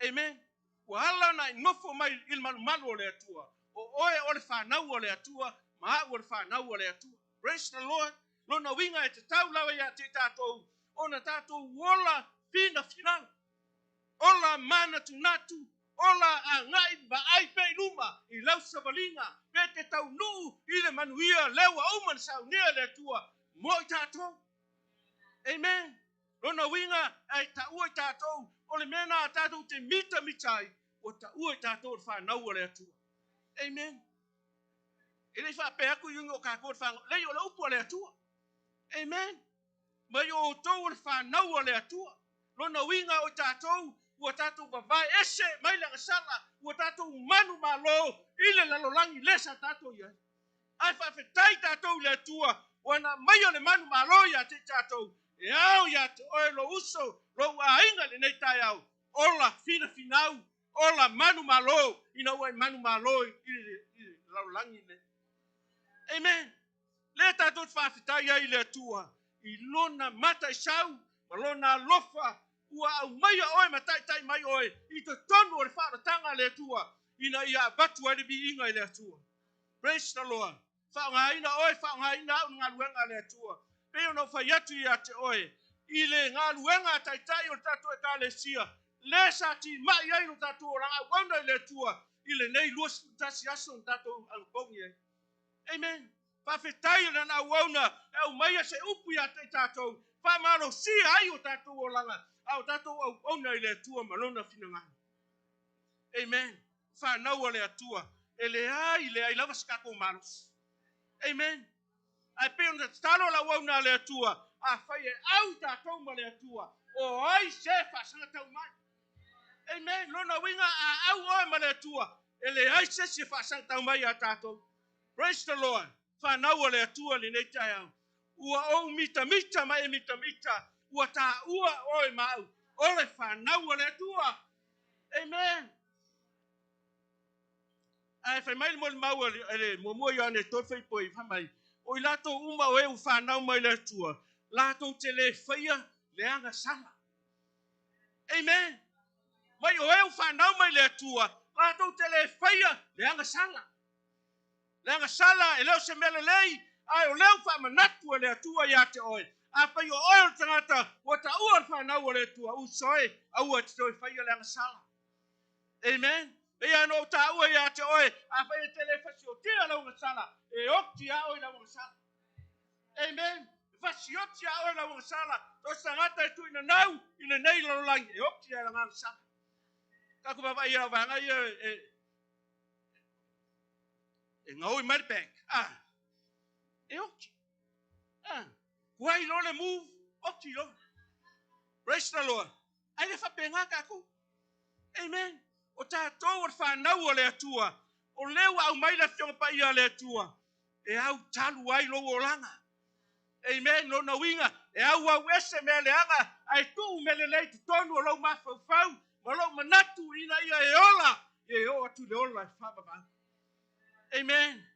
[SPEAKER 2] Amen. Ua ala ona e nofo mai i le malumalu o le Atua. O oe o le fanau o le Atua, ma au o le fanau o le Atua. Praise the Lord. Lona uiga e tatau lava ia te i tatou ona tatou ola finafinau, ola manatunatu, ola agai vaai pea i luma i lau savaliga pe te taunuu i le manuia lea ua uma ona saunia e le Atua mo i tatou. Amen. Lona uiga e taua i tatou o le mea lena a tatou te mitamita ai, ua taua i tatou o le fanau a le Atua. Amen. E le i faapea atu Iuni o tatou o le fanau, leai o le upu a le Atua. Amen. Mai o outou o le fanau a le Atua. Lona uiga o i tatou ua tatou vavae ese mai le agasala, ua tatou manumalo i le lalolagi lea sa tatou i ai. Ae faafetai tatou i le Atua ua na aumaia le manumalo ia te i tatou, e ao ia te oe lou uso, lou aiga i lenei taeao, ola finafinau, ola manumalo ina ua e manumalo i le lalolagi lenei. Amen. Lea tatou te faafetai ai i le Atua i lona mataisau ma lona alofa ua aumaia oe ma taitai mai oe i totonu o le faaolataga a le Atua ina ia avatu ai le viiga i le Atua. Praise the Lord. Faaaogaina oe, faaaogaina au i le galuega a le Atua. Pei ona ou fai atu ia te oe, i le galuega a Taitai o le tatou Ekalesia, lea sa timai ai lo tatou olaga auauna i le Atua i lenei 21 aso na tatou anapogi ai. Amen. Faafetai i lana auauna e aumaia se upu ia te i tatou, faamalosia ai o tatou olaga a o tatou auauna i le Atua ma lona finagalo. Amen. Fanau a le Atua, e leai, leai lava se tatou malosi. Amen. Ae pei ona tatalo le auauna a le Atua, afai e au tatou ma le Atua, o ai se faasagatau mai? Amen. Lona uiga, a au oe ma le Atua, e leai se isi e faasagatau mai ia tatou. Praise the Lord. Fanau a le Atua lenei taeao. Ua ou mitamita ma e mitamita, ua taua oe ma au, o le fanau a le Atua. Amen. Ae fai mai le molimau a le muamua Ioane 3 fuaiupu fai mai, o i latou uma o e ua fanau mai le Atua, latou te le faia le agasala. Amen. Mai o e ua fanau mai le Atua, latou te le faia le agasala. Le agasala e le o se mea lelei, ae o lea ua faamanatu e le Atua ia te oe. Afai o oe o le tagata ua taua le fanau o le Atua, uso e, aua e te toe faia le agasala. Amen. E pei lava ona ou taua ia te oe, afai e te le fasiotia lau agasala, e oti lava oe i lau agasala. Amen. E fasioti lava oe i lau agasala. So o se tagata e tuuinanau i lenei lalolagi, e oti lava i lana agasala. Tatou vaavaai i lau vaega ia e, e gaoi mai le bank. Ah, e oti. Ah, tuai loa le move, oti loa. Praise the Lord. Ae le faapena tatou. Amen. O tatou o le fanau a le Atua, o lea ua aumai le Afioga Paia a le Atua e au talu ai lou olaga. Amen. Lona uiga, e auau ese mea leaga ae tuu mea lelei i totonu o lou mafaufau ma lou manatu ina ia e ola, ia e oo atu i le ola e faavavau. Amen.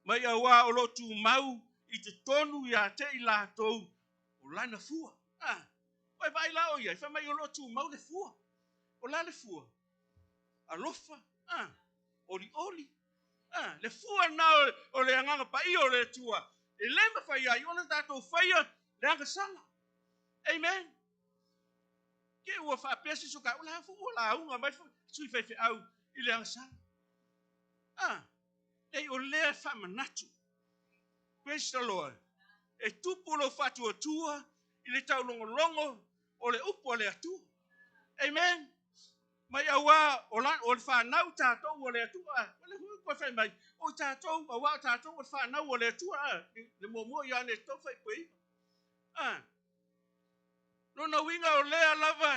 [SPEAKER 2] Mai auā o lo o tumau i totonu ia te i latou o lana fua. Ah, ua e vaai la o ia, fai mai o lo o tumau le fua. O la le fua? Alofa, ah, olioli. Ah, le fua lena o le Agaga Paia o le Atua, e le mafai ai ona tatou faia le agasala. Amen. Ke ua faapea se isi o taua, la foi ua lauga mai sui faifeau i le agasala. Ah, leai o lea e faamanatu. Praise the Lord. E tupu lou faatuatua i le taulogologo o le upu a le Atua. Amen. Mai auā o, la, o le fanau tatou o le Atua. O le hui koe fai mai, o tatou, auā o tatou o le fanau o le Atua. Le muamua Ioane 3:9. Ah. Lona uiga o lea lava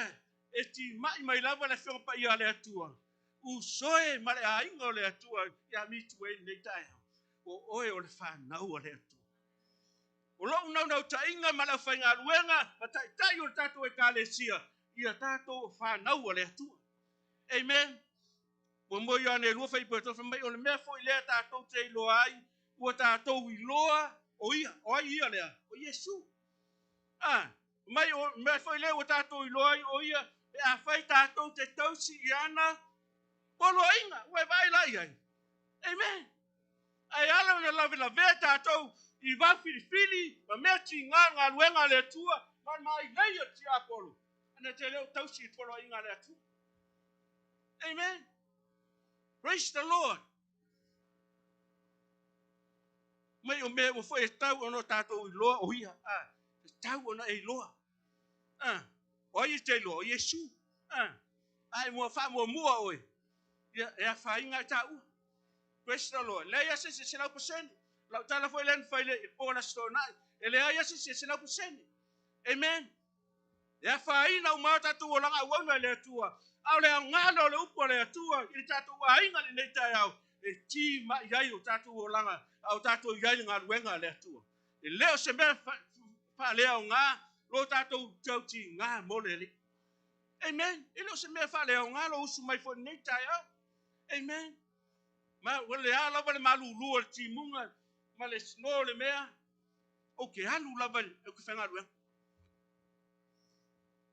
[SPEAKER 2] e timai mai lava le Afioga Paia a le Atua, usoe ma le aiga o le Atua ia mitu ai lenei taeao. O oe o le fanau a le Atua. O lou naunautaiga ma le aufaigaluega ma taitai o le tatou Ekalesia, ia tatou o fanau a le Atua. Amen. Muamua Ioane 2 fuaiupu 3 fai mai, o le mea foi lea tatou te iloa ai, ua tatou iloa o ia, o ai ia lea? O Iesu. Ah, mai o mea foi lea ua tatou iloa ai o ia, pe afai tatou te tausi i ana poloaiga, ua e vaai la i ai. Amen. Ae ala ona lavelavea tatou i vao filifili ma mea tiga o le galuega a le Atua ma le mailei o le tiapolo, ana te le o tausi i le poloaiga a le Atua. Amen. Praise the Lord. Mai o mea ua foi e tau ona o tatou iloa o ia. Ah, e tau ona e iloa. Ah, o ai e te iloa? O Iesu. Ah, ae mua faamuamua oe. Ia, e afaina ai taua. Praise the Lord. Leai lava se isi e 100%. O lau tala foi lea na fai i le po o le Aso Toonai, e leai lava se isi e 100%. Amen. E afaina uma lava o tatou olaga auauna i le Atua, a o le aoga lea o le upu a le Atua i le tatou aiga i lenei taeao, e timai ai o tatou olaga a o tatou i ai i le galuega a le Atua. E le o se mea faaleaoga lo tatou tautiga mo le Alii. Amen. E le o se mea faaleaoga lou usu mai foi i lenei taeao. Amen. Ma ua le a lava le malulu o le timuga ma le snow o le mea, ou te alu lava ou te faigaluega.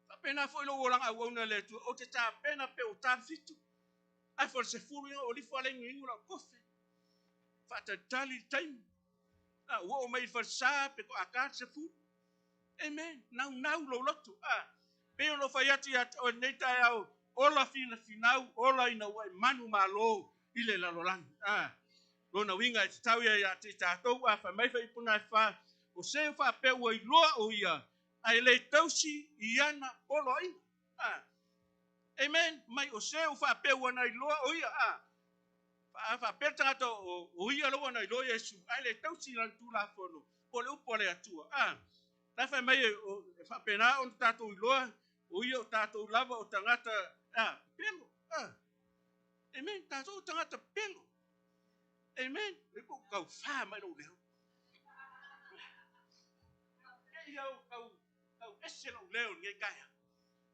[SPEAKER 2] Faapena foi lou olaga auauna i le Atua, ou te tapena pe ua ta le 7, ae foi le 10 ia o lifo ale inuinu lau kofe. Faatalitali le taimi. A ua oo mai i le falesa pe toa ta le 10. Amen. Naunau lou loto. A pei ona ou fai atu ia te oe lenei taeao, ola finafinau, ola ina ua e manumalo i le lalolagi. A lona uiga e tatau ia ia te i tatou, a fai mai faipuna e fa, o se ua faapea ua iloa o ia, ae le tausi i ana poloaiga. A Amen. Mai o se ua faapea ua na iloa o ia. A a faapea le tagata o ia la ua na iloa Iesu, ae le tausi i lana Tulafono, po o le upu a le Atua. A la e fai mai e faapena ona tatou iloa o ia o tatou lava o tagata a pepelo. A Amen. Tatou o tagata pepelo. Amen. E po kau fa mai lou leo. Ke ia o kau kau ese lou leo nei kaea.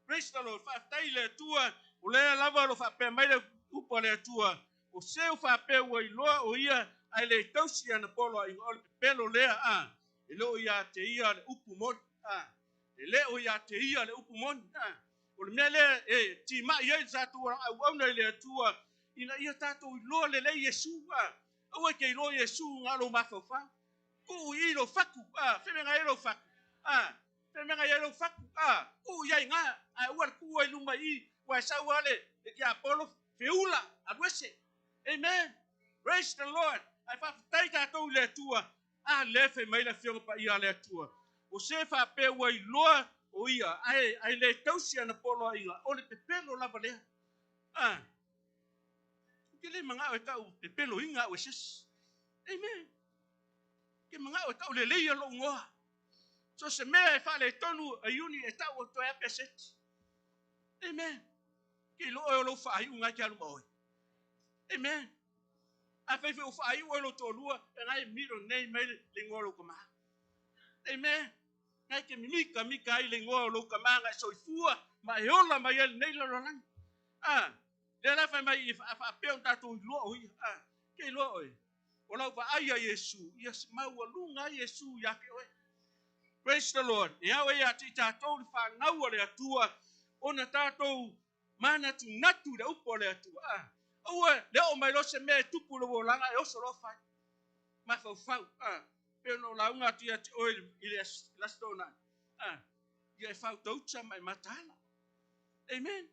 [SPEAKER 2] Praise the Lord. Faafetai i le Atua, o lea lava o lo o faapea mai le upu a le Atua, o se ua faapea ua iloa o ia ae le tausi ana poloaiga, o le pepelo lea, a, e le o ia te ia le upu moni, a, e le o ia te ia le upu moni, a. O le mea lea e timai ai le tatou auauna i le Atua, ina ia tatou iloa lelei Iesu, a. Aua e te iloa Iesu na o lou mafaufau. Tuu i i lou fatu, a, femega ai lou fatu, a. Femega i ai lou fatu, a, tuu i ai na, ae aua le tuu ai luma i i, ua e sau lava le tiapolo feula, alu ese. Amen. Praise the Lord. Ae faafetai tatou i le Atua, a lea e fai mai le Afioga Paia a le Atua, o se faapea ua iloa o ia, ae, ae le tausi ana poloaiga, o le pepelo lava lea. A, ou te le manao e tau pepeloina au e se isi. Amen. Ke manao e tau lelei lou igoa. So se mea e faaletonu a Iuni e tau atu ai a Peseti. Amen. Ke iloa oe o lou faaiuga ai ke alu ma oe. Amen. Afai foi ua faaiu oe lou toalua, e ngai e milo nei mai le igoa o lou tama. Amen. Ngai ke mimika mika ai le igoa o lou tama na e soifua ma e ola mai ai lenei lalolagi. Ah, lea la fai mai e faapea ona tatou iloa o ia. Ah, ke iloa oe. O lau vaai a Iesu, ia maualuga ai Iesu ia te oe. Praise the Lord. E ao e ia te i tatou le fanau a le Atua, ona tatou manatunatu i le upu a le Atua. Ah, aua le oo mai loa se mea e tupu i lou olaga e oso loa fai. Mafaufau. Ah, pei ona ou lauga atu ia te oe i le Aso Toonai. Ah, ia e fautauta ma e mataala. Amen.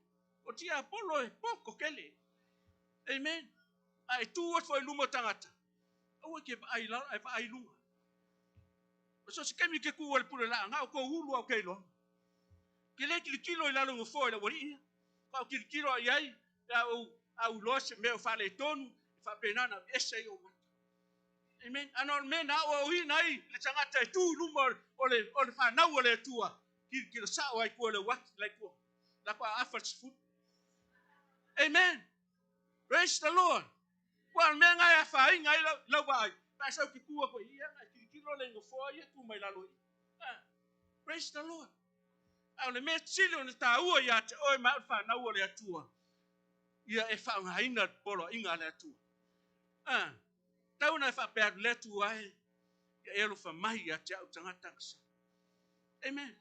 [SPEAKER 2] O tiapolo e poto tele. Amen. A e tu atu foi i luma o tagata, aua e te vaai i lalo, ae vaai i luga. O so o se taimi e te tu ai i le pule laaga, o kou ulu au ke iloa. Ke le tilotilo i lalo i nofoa i le aualii ia. Ka o tilotilo i ai, pe a ou au iloa se mea o faaletonu, e faapena ona aveese ai ou mata. Amen. Ana o le mea na aoaoina ai le tagata e tu i luma o le, o le fanau a le Atua, tilotilo sao ai tua i le uati, la i tua. La ko aafa le 10. Amen. Praise the Lord. Ua o le mea lena e afaina ai lau, lau vaai. Pe a sau ke tu atu i ia, e tilotilo le nofoa ia tu mai lalo i. Ah, praise the Lord. A o le mea sili ona taua ia te oe ma au le fanau a le Atua, ia e faaaogaina le poloaiga a le Atua. Ah, tau ona e faapea atu le Atua e, ia e alofa mai ia te au tagata agasa. Amen.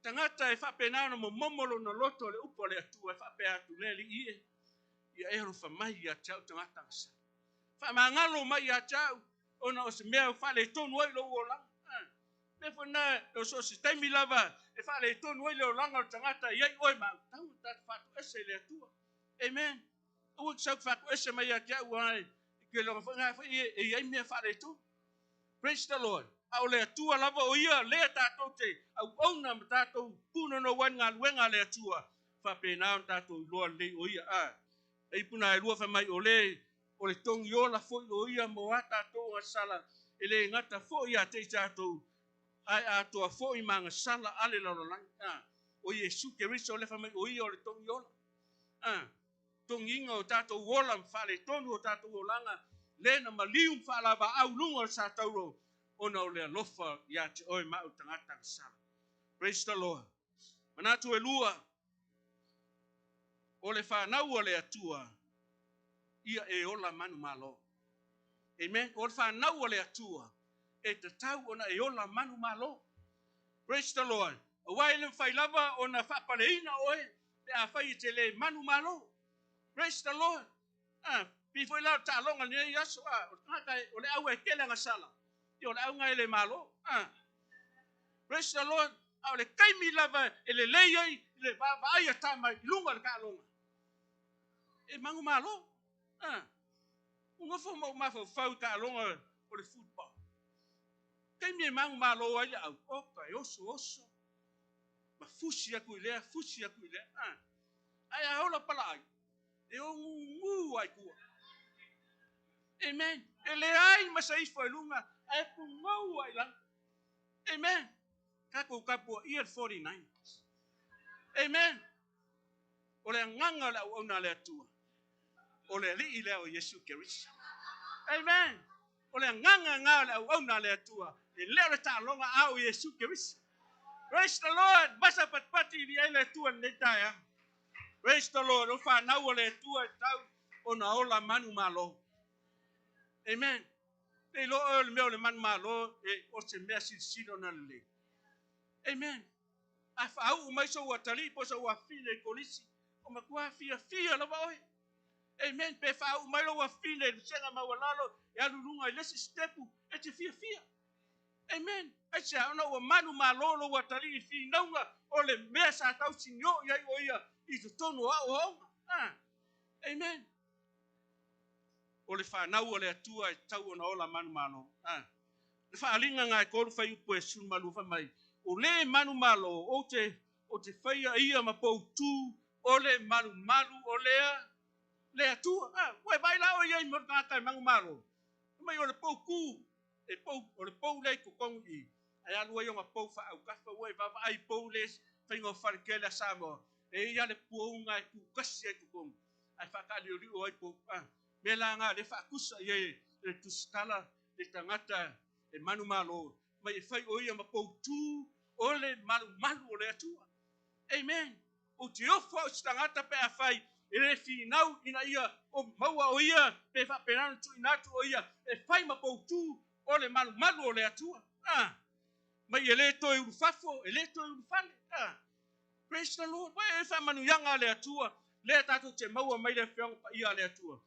[SPEAKER 2] Tagata e faapena ona momomo lona loto i le upu a le Atua e faapea atu, Le Alii e, ia e alofa mai ia te au tagata gasa. Faamagalo mai ia te au, ona o se mea ua faaletonu ai lou olaga. Mea foi lena, o so o se taimi lava e faaletonu ai le olaga o le tagata e i ai oe ma au, tau ona tatou faatoese i le Atua. Amen. Aua e te sau e te faatoese mai ia te au, ae ke iloga foi lena foi e i ai mea faaletonu. Praise the Lord. A o le Atua lava o ia lea tatou te auauna ma tatou punonou ai le galuega a le Atua, faapena ona tatou iloa lelei o ia. A, e ipu na e lua fai mai o le O le togiola foi o ia mo a tatou agasala, e le gata foi ia te i tatou, ae atoa foi ma agasala a le lalolagi. O Iesu Keriso le fai mai o ia o le togiola. Togiga o tatou ola ma faaletonu o tatou olaga, le na maliu ma faalavaau i luga o le satauro, ona o le alofa ia te oe ma au tagata agasala. Praise the Lord. Manatu e lua, o le fanau o le Atua, ia e ola manumalo. Amen. O le fanau o le Atua, e tatau ona e ola manumalo. Praise the Lord. Auā e le mafai lava ona faapaleina oe pe afai e te le manumalo. Praise the Lord. Pei foi la o le taaloga i lenei aso, o le tagata o le au e tele agasala, ia o le auga e le malo. Praise the Lord. A o le taimi lava e lelei ai le vaavaai a tama i luga o le taaloga, e manumalo. Ua nofo ma ou mafaufau i taaloga o le football. Taimi e manumalo ai le au, oka e oso oso, ma fusi atu i lea, fusi atu i lea. Ae a ola palaai, e ogugu ai tua. Amen. E leai ma se ifo i luga, ae pugou ai lalo. Amen. Tatou tapuaia le 49ers. Amen. O le agaga o le auauna a le Atua, o le Alii lea o Iesu Keriso. Amen. O le agaga lena o le auauna a le Atua, e le o le taaloga a o Iesu Keriso. Praise the Lord. Masa patipati i ai le Atua i lenei taeao. Praise the Lord. O fanau o le Atua e tau ona ola manumalo. Amen. Le iloa oe o le mea o le manumalo e o se mea silisili ona lelei. Amen. A faauu mai sou atalii po o sou afafine i kolisi, o matua fiafia lava oe. Amen. Pe faauu mai lou afafine i vasega maualalo e alu i luga i le isi sitepu, e te fiafia. Amen. Aisea? Ona ua manumalo lou atalii i finauga o le mea sa tausinio i ai o ia i totonu o aoaoga. Amen. O le fanau o le Atua e tatau ona ola manumalo. Le faaaliga na e tolu fuaiupu e 12 fai mai, o le manumalo ou te, ou te faia ia ma poutu o le malumalu o lea, le Atua. Ua e vaai la oe i ai mo le tagata e manumalo, fai mai o le poutu, e pou, o le pou lea i totonu i i, ae alu ai ona pou faaautafa, ua e vaavaai i pou le faiga o faletele a Samoa, e i ai lava le puauna e tutasi ai i totonu, ae faataaliolio ai pou. Mea la na lea e faatusa i ai e le tusitala le tagata e manumalo, mai e fai o ia ma poutu o le malumalu o le Atua. Amen. Ou te ofo au i se tagata pe afai e le finau ina ia o maua o ia pe faapena ona tuuina atu o ia e fai ma poutu o le malumalu o le Atua. Mai e le toe ulufafo, e le toe ulufale. Praise the Lord. Ua e faamanuiaga a le Atua, lea tatou te maua mai le Afioga Paia a le Atua.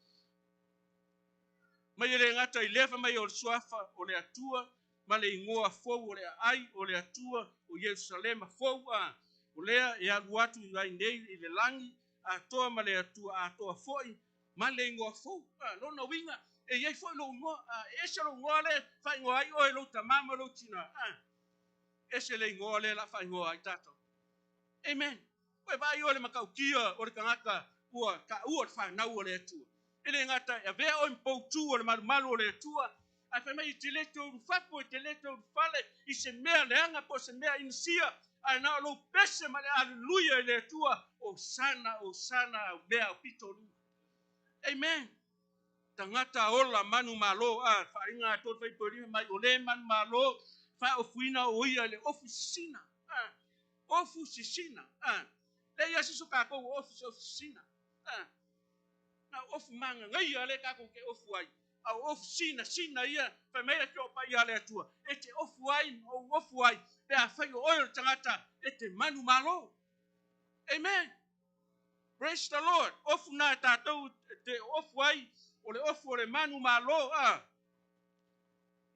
[SPEAKER 2] Mai e le gata i lea fai mai o le suafa o le Atua ma le igoa fou o le aai o le Atua o Ierusalema fou a o lea e alu atu ai nei i le lagi atoa ma le Atua atoa foi ma le igoa fou. Lona uiga e i ai foi lou igoa, e ese lou igoa lea e faaigoa ai oe e lou tama ma lou tina. Ese le igoa lea o le a faaigoa ai tatou. Amen. Ua e vaai oe i le matautia o le tagata ua taua le fanau o le Atua. E le gata e avea oe ma poutu o le malumalu o le Atua, ae fai mai e te le toe ulufafo, e te le toe ulufale i se mea leaga po o se mea inisia, ae na o lou pese ma le aleluia i le Atua, Hosana, Hosana, au mea au pito o luga. Amen. Tagata ola manumalo, a faaaliga a tolu fuaiupu e 5 mai o le manumalo, faaofuina o ia i le ofu sisina. Ofu sisina. Leai lava se isi o tatou o ofu se ofu sisina. Na o ofu magagaia lea tatou te ofu ai, a o ofu sinasina ia, fai mai le Afioga Paia a le Atua, e te ofu ai ma ou ofu ai, pe afai o oe o le tagata e te manumalo. Amen. Praise the Lord. Ofu na e tatou te ofu ai, o le ofu o le manumalo.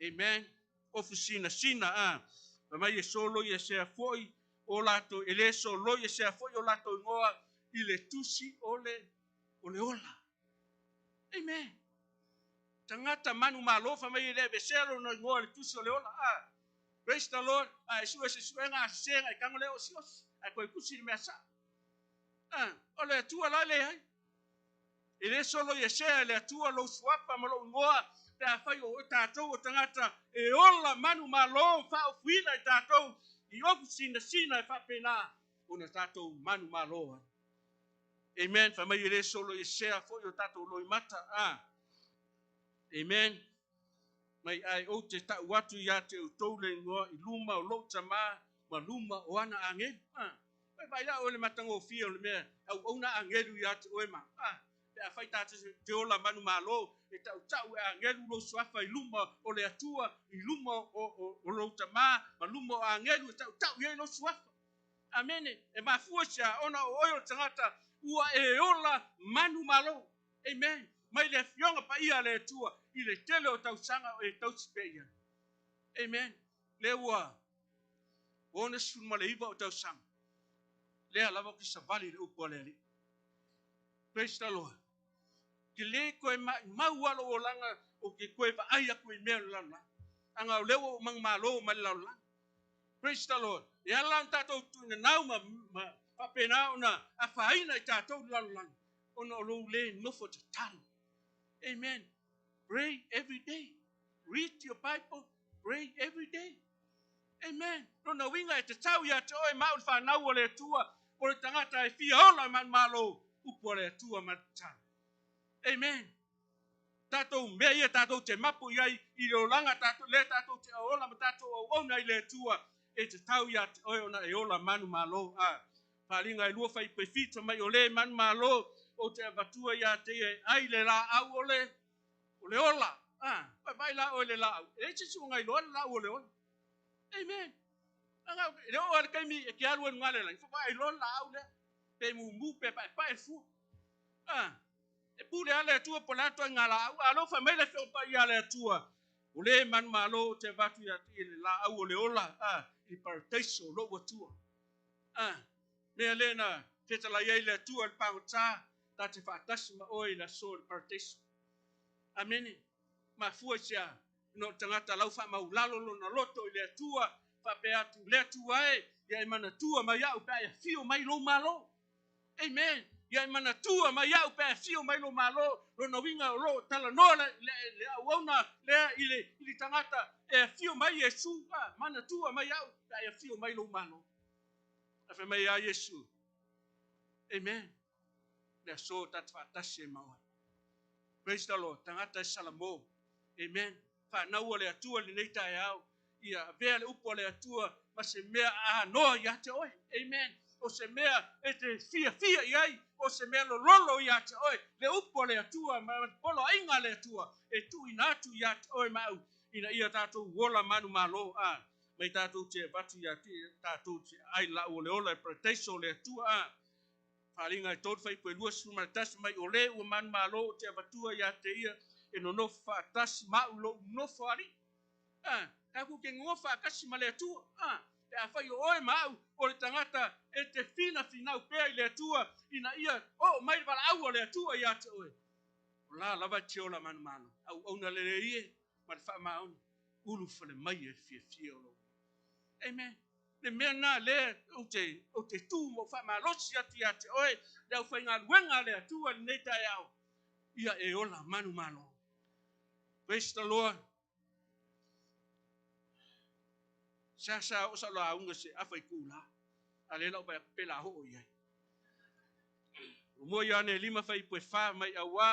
[SPEAKER 2] Amen. Ofu sinasina. Fai mai e soloi e sea foi o latou, e le soloi e sea foi o latou igoa i le tusi o le, o le ola. Amen. Tagata manumalo, fai mai e le avesea lona igoa i le tusi o le ola. Praise the Lord. A e sue se suega a sesega e tago le osiosi, ae toe tusi le mea sao. O le Atua la leai. E le solo i esea e le Atua lou suafa ma lou igoa pe afai o tatou o tagata e ola manumalo faaofuina i tatou i ofu sinasina e faapena ona tatou manumalo ai. Amen. Fai mai e le solo i esea foi o tatou loimata. Ah. Amen. Mai ae ou te ta'u atu iā te outou le igoa i luma o lou Tamā ma luma o ana agelu. Ah. Vai vaai la oe le matagofie o le mea auauna agelu iā te oe ma. Ah. Pe afai tatou te ola manumalo e ta'uta'u e agelu lou suafa i luma o le Atua, i luma o lou Tamā ma luma o agelu e ta'uta'u i ai lou suafa. Amene. E mafua i se a? Ona o oe o le tagata ua e ola manumalo. Amen. Mai le Afioga Paia a le Atua i le tele o tausaga o e tausi pea i ai. Amen. Lea ua 69 o tausaga. Lea lava ou te savali i le upu a le Alii. Praise the Lord. Ke le koe maʻimau a lou olaga ou te toe vaai aku i mea o le lalolagi. Aga o lea ua ou manumalo mai le lalolagi. Praise the Lord. E ala ona tatou tuuinanau ma faapena ona afaina i tatou le lalolagi, ona o lou le nofo tatalo. Amen. Pray every day. Read your Bible. Pray every day. Amen. Lona uiga e tatau ia te oe ma au le fanau o le Atua, o le tagata e fia ola i manumalo, upu a le Atua ma le tatalo. Amen. Tatou mea ia tatou te mapu i ai i le olaga tatou, lea tatou te ola ma tatou auauna i le Atua, e tatau ia te oe ona e ola manumalo. A Faaaliga e lua fai pe fita mai o le manumalo ou te avatua ia te ia e ai le laau o le o le ola. A, vaai la oe le laau. E leai se isi ua gailoa le laau o le ola. Amen. Aga e le oo lava le taimi e te alu ai i luga le lagi, faatoa e iloa le laau lea. Pe mumu pe paepae le fua. A, e pule lava le Atua po o le a ituaiga laau. A o lea ua fai mai le Afioga Paia a le Atua, o le manumalo ou te avatu ia te ia le laau o le ola, a, i le paradaiso o lou Atua. A, mea lea na fetalai ai le Atua i le pagota, ta te faatasi ma oe i le aso i le paradaiso. Amene. Mafua i se a? Ona o le tagata lau faamaulalo lona loto i le Atua, faapea atu, Le Atua e, ia e manatua mai au pe a e afio mai i lou Malo. Amen. Ia e manatua mai au pe a e afio mai lou Malo. Lona uiga o lo o talanoa le, le, le auauna lea i le, i le tagata e afio mai Iesu, a, manatua mai au pe a e afio mai lou Malo. Ae fai mai ia Iesu, Amen. Le aso ta te faatasi ai ma oe. Praise the Lord. Tagata e Salamo. Amen. Fanau a le Atua i lenei taeao, ia avea le upu a le Atua ma se mea anoa ia te oe. Amen. O se mea e te fiafia i ai, o se mea lololo ia te oe, le upu a le Atua ma le poloaiga a le Atua e tuuina atu ia te oe ma au, ina ia tatou ola manumalo, a, mai tatou te avatu ia te tatou te ai lau o le ola e paradaiso o le Atua, a. Faaaliga e tolu faipu e 21 mai o le ua manumalo ou te avatua ia te ia e nonofo faatasi ma au lou nofo alii. A, tatou te nonofo faatasi ma le Atua. A, pe afai o oe ma au o le tagata e te finafinau pea i le Atua ina ia oo mai le valaau a le Atua ia te oe, o la lava e te ola manumalo. Auauna lelei e ma le faamaoni, ulufale mai e le fiafia o lou. Amen. Le mea lena lea ou te, ou te tu ma ou faamalosi atu ia te oe, le aufaigaluega a le Atua i lenei taeao, ia e ola manumalo. Praise the Lord. Seasea oo sau lauga se afa i kuʻu lā, a lea la ou vaai atu pe la hoʻo i ai. Ua mua Ioane e lima faipu e fa mai auā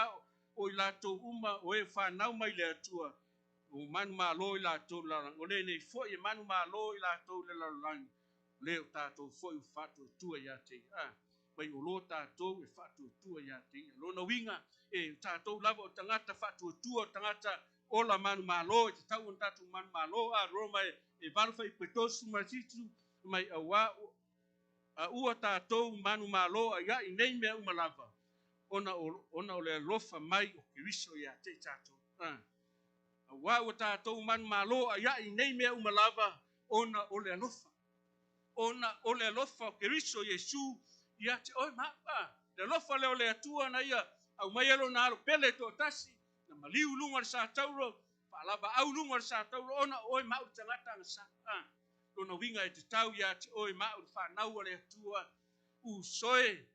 [SPEAKER 2] o i latou uma o e whanau mai le Atua, o manumalo i latou le lalolagi. O lenei foi e manumalo i latou le lalolagi, o le o tatou foi ua faatuatua ia te ia. A, mai o lo tatou e faatuatua ia te ia. Lona uiga, e o tatou lava o tagata faatuatua, o tagata ola manumalo, e tatau ona tatou manumalo. A, Roma e 8 faipu e 37, mai auā a ua tatou manumalo aiaʻi nei mea uma lava, ona o, ona o le alofa mai o Keriso ia te i tatou. A, auā ua tatou manumalo aiaʻi nei mea uma lava, ona o le alofa. Ona o le alofa o Keriso Iesu ia te oe ma au. A, le alofa lea o le Atua na ia aumai ai lona alo pele toatasi, na maliu i luga o le satauro, faalavaau i luga o le satauro, ona o oe ma au le tagata agasala. A, lona uiga e tatau ia te oe ma au le fanau a le Atua, usoe.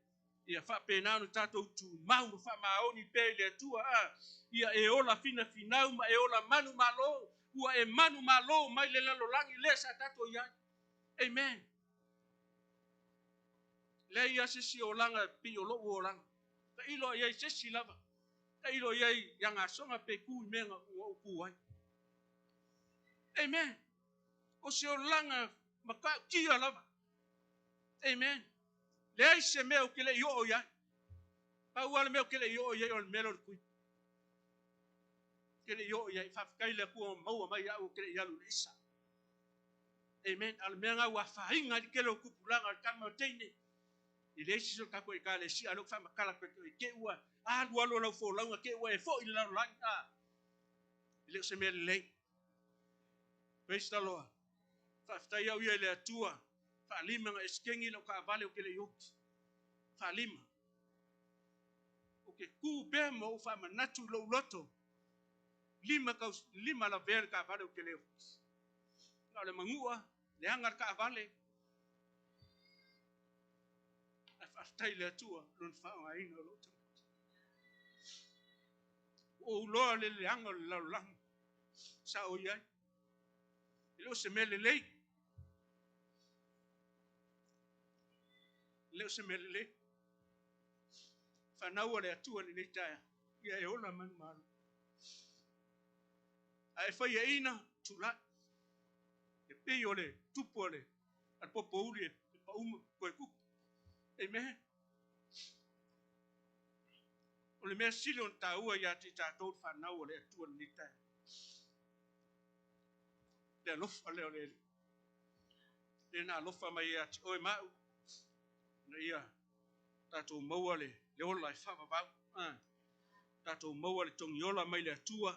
[SPEAKER 2] Ia faapena ona tatou tumau ma faamaoni pea i le Atua, a ia e ola finafinau ma e ola manumalo, ua e manumalo mai le lalolagi lea sa tatou i ai. Amen. Leai lava se isi olaga e pei o lou olaga. Tailo i ai se isi lava. Tailo i ai ia gasoga pe ku i mea ua ou ku ai. Amen. O se olaga matautia lava. Amen. Leai se mea ou te le i oo i ai. Pau lava le mea ou te le i oo i ai o le mea lea o le tui. Ou te le i oo i ai. Faafetai i le Atua ua maua mai au ou te le i alu i le aisa. Amen. A o le mea lena ua afaina ai le tele o tupulaga o le tama o teine. E leai se isi o le tatou Ekalesia, a o lea ou te faamatala atu ai, te i ua alu alu lau folauga, te i ua e foi i le lalolagi. A, e le o se mea lelei. Praise the Lord. Faafetai au ia i le Atua, faalima na esekengi lau taavale ou te le i oti. Faalima. Ou te tu pea ma ou faamanatu i lou loto, lima, taus, lima lavea le taavale ou te le oti. Na o le manua, leaga le taavale. Ae faafetai i le Atua lona faaaogaina o lou tagata. Ua ou iloa le leaga o le lalolagi sa ou i ai. E le o se mea lelei. E le o se mea lelei. Fanau a le Atua lenei taeao, ia e ola manumalo. A e faiaina, tulai. E pei o le tupu a le popouli e pau ma toe tupu. Amen. O le mea sili ona taua ia te i tatou le fanau a le Atua lenei taeao. Le alofa lea o le Alii. Lea na alofa mai ia te oe ma au, ina ia tatou maua le, le ola e faavavau. Ah, tatou maua le togiola mai le Atua.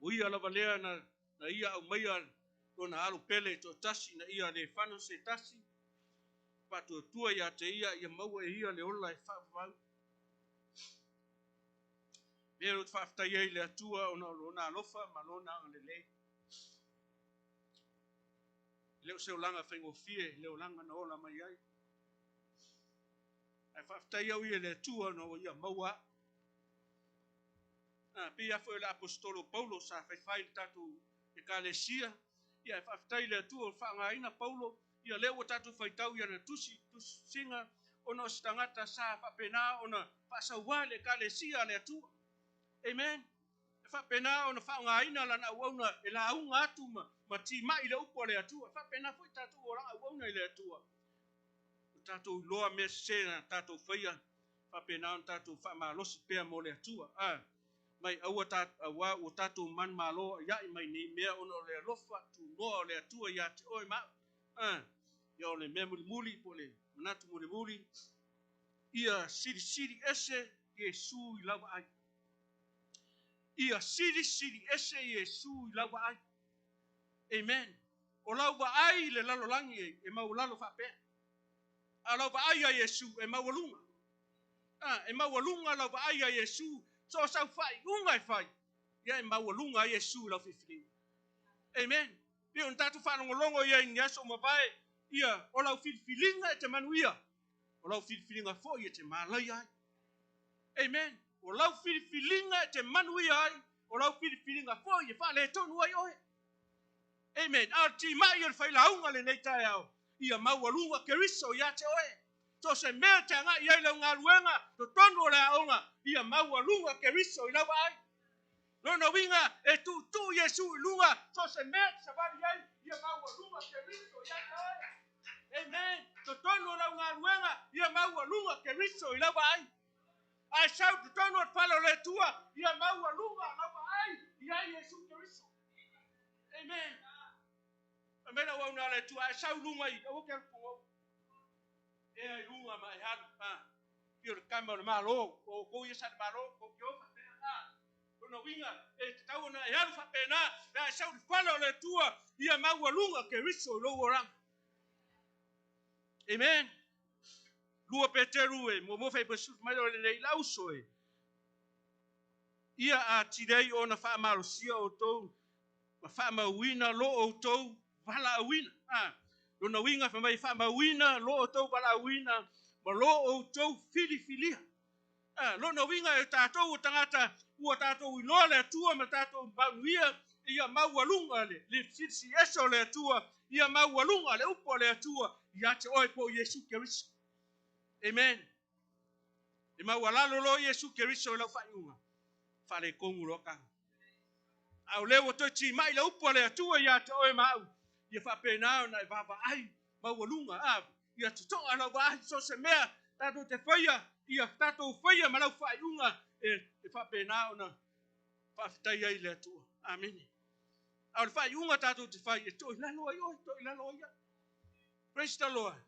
[SPEAKER 2] O ia lava lea na, na ia aumaia lona alo pele e toatasi ina ia le fano se tasi, faatuatua ia te ia ia maua e ia le ola e faavavau. Lea ou te faafetai ai i le Atua ona o lona alofa ma lona agalelei. E le o se olaga faigofie le olaga na ola mai ai. Ae faafetai au ia i le Atua ona ua ia maua au. Ah, pei lava foi o le aposetolo Paulo sa faifai i le tatou Ekalesia, ia ae faafetai i le Atua ua faaaogaina Paulo, ia lea ua tatou faitau i ana tusi, tusiga, ona o se tagata sa faapena ona faasauā le Ekalesia a le Atua. Amen. E faapena ona faaaogaina lana auauna e lauga atu ma, ma timai le upu a le Atua. E faapena foi tatou olaga auauna i le Atua. Ua tatou iloa mea sese na tatou faia, faapena ona tatou faamalosi pea mo le Atua. A, mai aua ta, auā ua tatou manumalo aiaʻi mai nei mea ona o le alofa tunoa o le Atua iā te oe ma au. A, ia o le mea mulimuli po o le manatu mulimuli, ia silisili ese Iesu i lau vaai. Ia silisili ese Iesu i lau vaai. Amen. O lau vaai i le lalolagi e maualalo faapea. A o lau vaai ia Iesu e maualuga. A, e maualuga lau vaai ia Iesu, so o sau faaiuga e fai, ia e maualuga ai Iesu i lau filifiliga. Amen. Pei ona tatou faalogologo i ai i ni aso ua mavae, ia, o lau filifiliga e te manuia, o lau filifiliga foi e te malaia ai. Amen. O lau filifiliga e te manuia ai, o lau filifiliga foi e faaletonu ai oe. Amen. A o le timai o le failauga lenei taeao, ia maualuga Keriso ia te oe. So o se mea e te agai i ai lau galuega, totonu o le aoga, ia maualuga Keriso i lau vaai. Lona uiga, e tuutuu Iesu i luga, so o se mea e te savali ai, ia maualuga Keriso ia te oe. Amen. Totonu o lau galuega, ia maualuga Keriso i lau vaai. Ae sau totonu o le fale o le Atua, ia maualuga lau vaai i ai Iesu Keriso. Amen. Fai mai le auauna a le Atua, ae sau i luga i, aua ke alu pogou. Ea i luga ma e alu, a. Pei o le tama o le Malo, o outou ia sa le Malo, tou te o faapea, a. Lona uiga, e tatau ona e alu faapena, pe a e sau i le fale o le Atua, ia maualuga Keriso i lou olaga. Amen. Lua Peteru e muamua fai mai o le lau uso e. Ia atili ai ona faamalosia outou ma faamauina lo outou valaauina. A, lona uiga fai mai faamauina lo outou valaauina Ma lo outou filifilia. Lona uiga e tatou o tagata ua tatou iloa le Atua ma tatou manuia, ia maualuga le silisili ese o le Atua, ia maualuga le upu a le Atua ia te oe po o Iesu Keriso. Amen. E maualalo loa Iesu Keriso i lau faaiuga, faaletonu loa taga. A o lea ua toe timai le upu a le Atua ia te oe ma au, ia faapena ona e vaavaai maualuga, ia totoa lau vaai so se mea tatou te faia, ia tatou faia ma lau faaiuga e faapena ona faafetai ai le Atua. Amene. A o le faaiuga tatou te fai, e toilalo ai oe, toilalo ai au. Praise the Lord.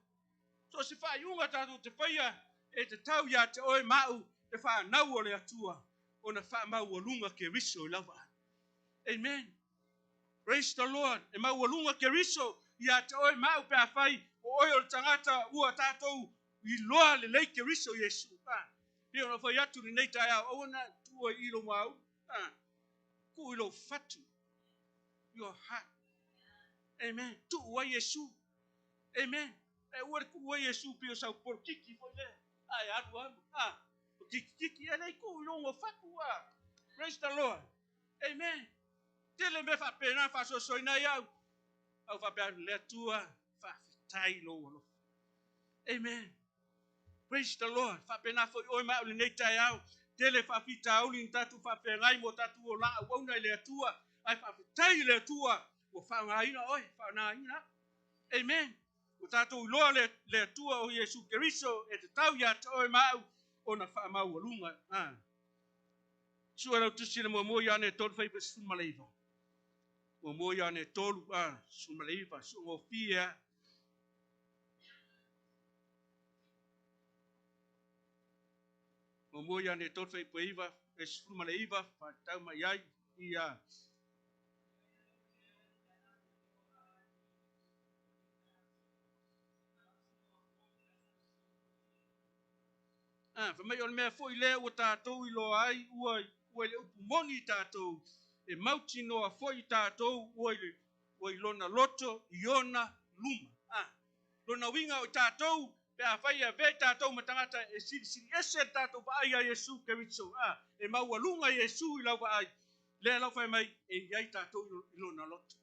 [SPEAKER 2] So se faaiuga tatou te faia, e tatau ia te oe ma au le fanau o le Atua, ona faamaualuga Keriso i lau vaai. Amen. Praise the Lord. E maualuga Keriso ia te oe ma au pe afai o oe o le tagata ua tatou iloa lelei Keriso Iesu. Pei ona fai atu lenei taeao, aua na tuua i lou mauli. Tuu i lou fatu. Your heart. Amen. Tuu ai Iesu. Amen. E ua le tuu ai Iesu pei o sau polokiki foi lea. Ai alu alu. O kiki kiki e lei tuu i lou fatu. Praise the Lord. Amen. Tele mea faapena faasoasoaina ai au. Au faapea le Atua, faafetai lou alofa. Amen. Praise the Lord. Faapena foi oe ma au lenei taeao. Tele faafitauli ni tatou faafeagai mo tatou olaga auauna i le Atua. Ae faafetai i le Atua ua faaaogaina oe, faaaogaina. Amen. Ua tatou iloa le Atua o Iesu Keriso e tatau ia te oe ma au ona faamaualuga. Sue lau tusi le muamua Ioane 3 fai 19. Muamua Ioane 3 19. Su'ugofie. Muamua Ioane 3 fai 19 whātau mai ai ia. Fa mai o le mea foi lea ua tatou iloa ai ua i le upu moni tatou, e mautinoa foi tatou ua i lona loto i ona luma. Lona uiga o tatou pe afai e avea tatou ma tagata e silisili ese le tatou vaai a Iesu Keriso. E maualuga Iesu i lau vaai. Lea lau fai mai e i ai tatou i lona loto.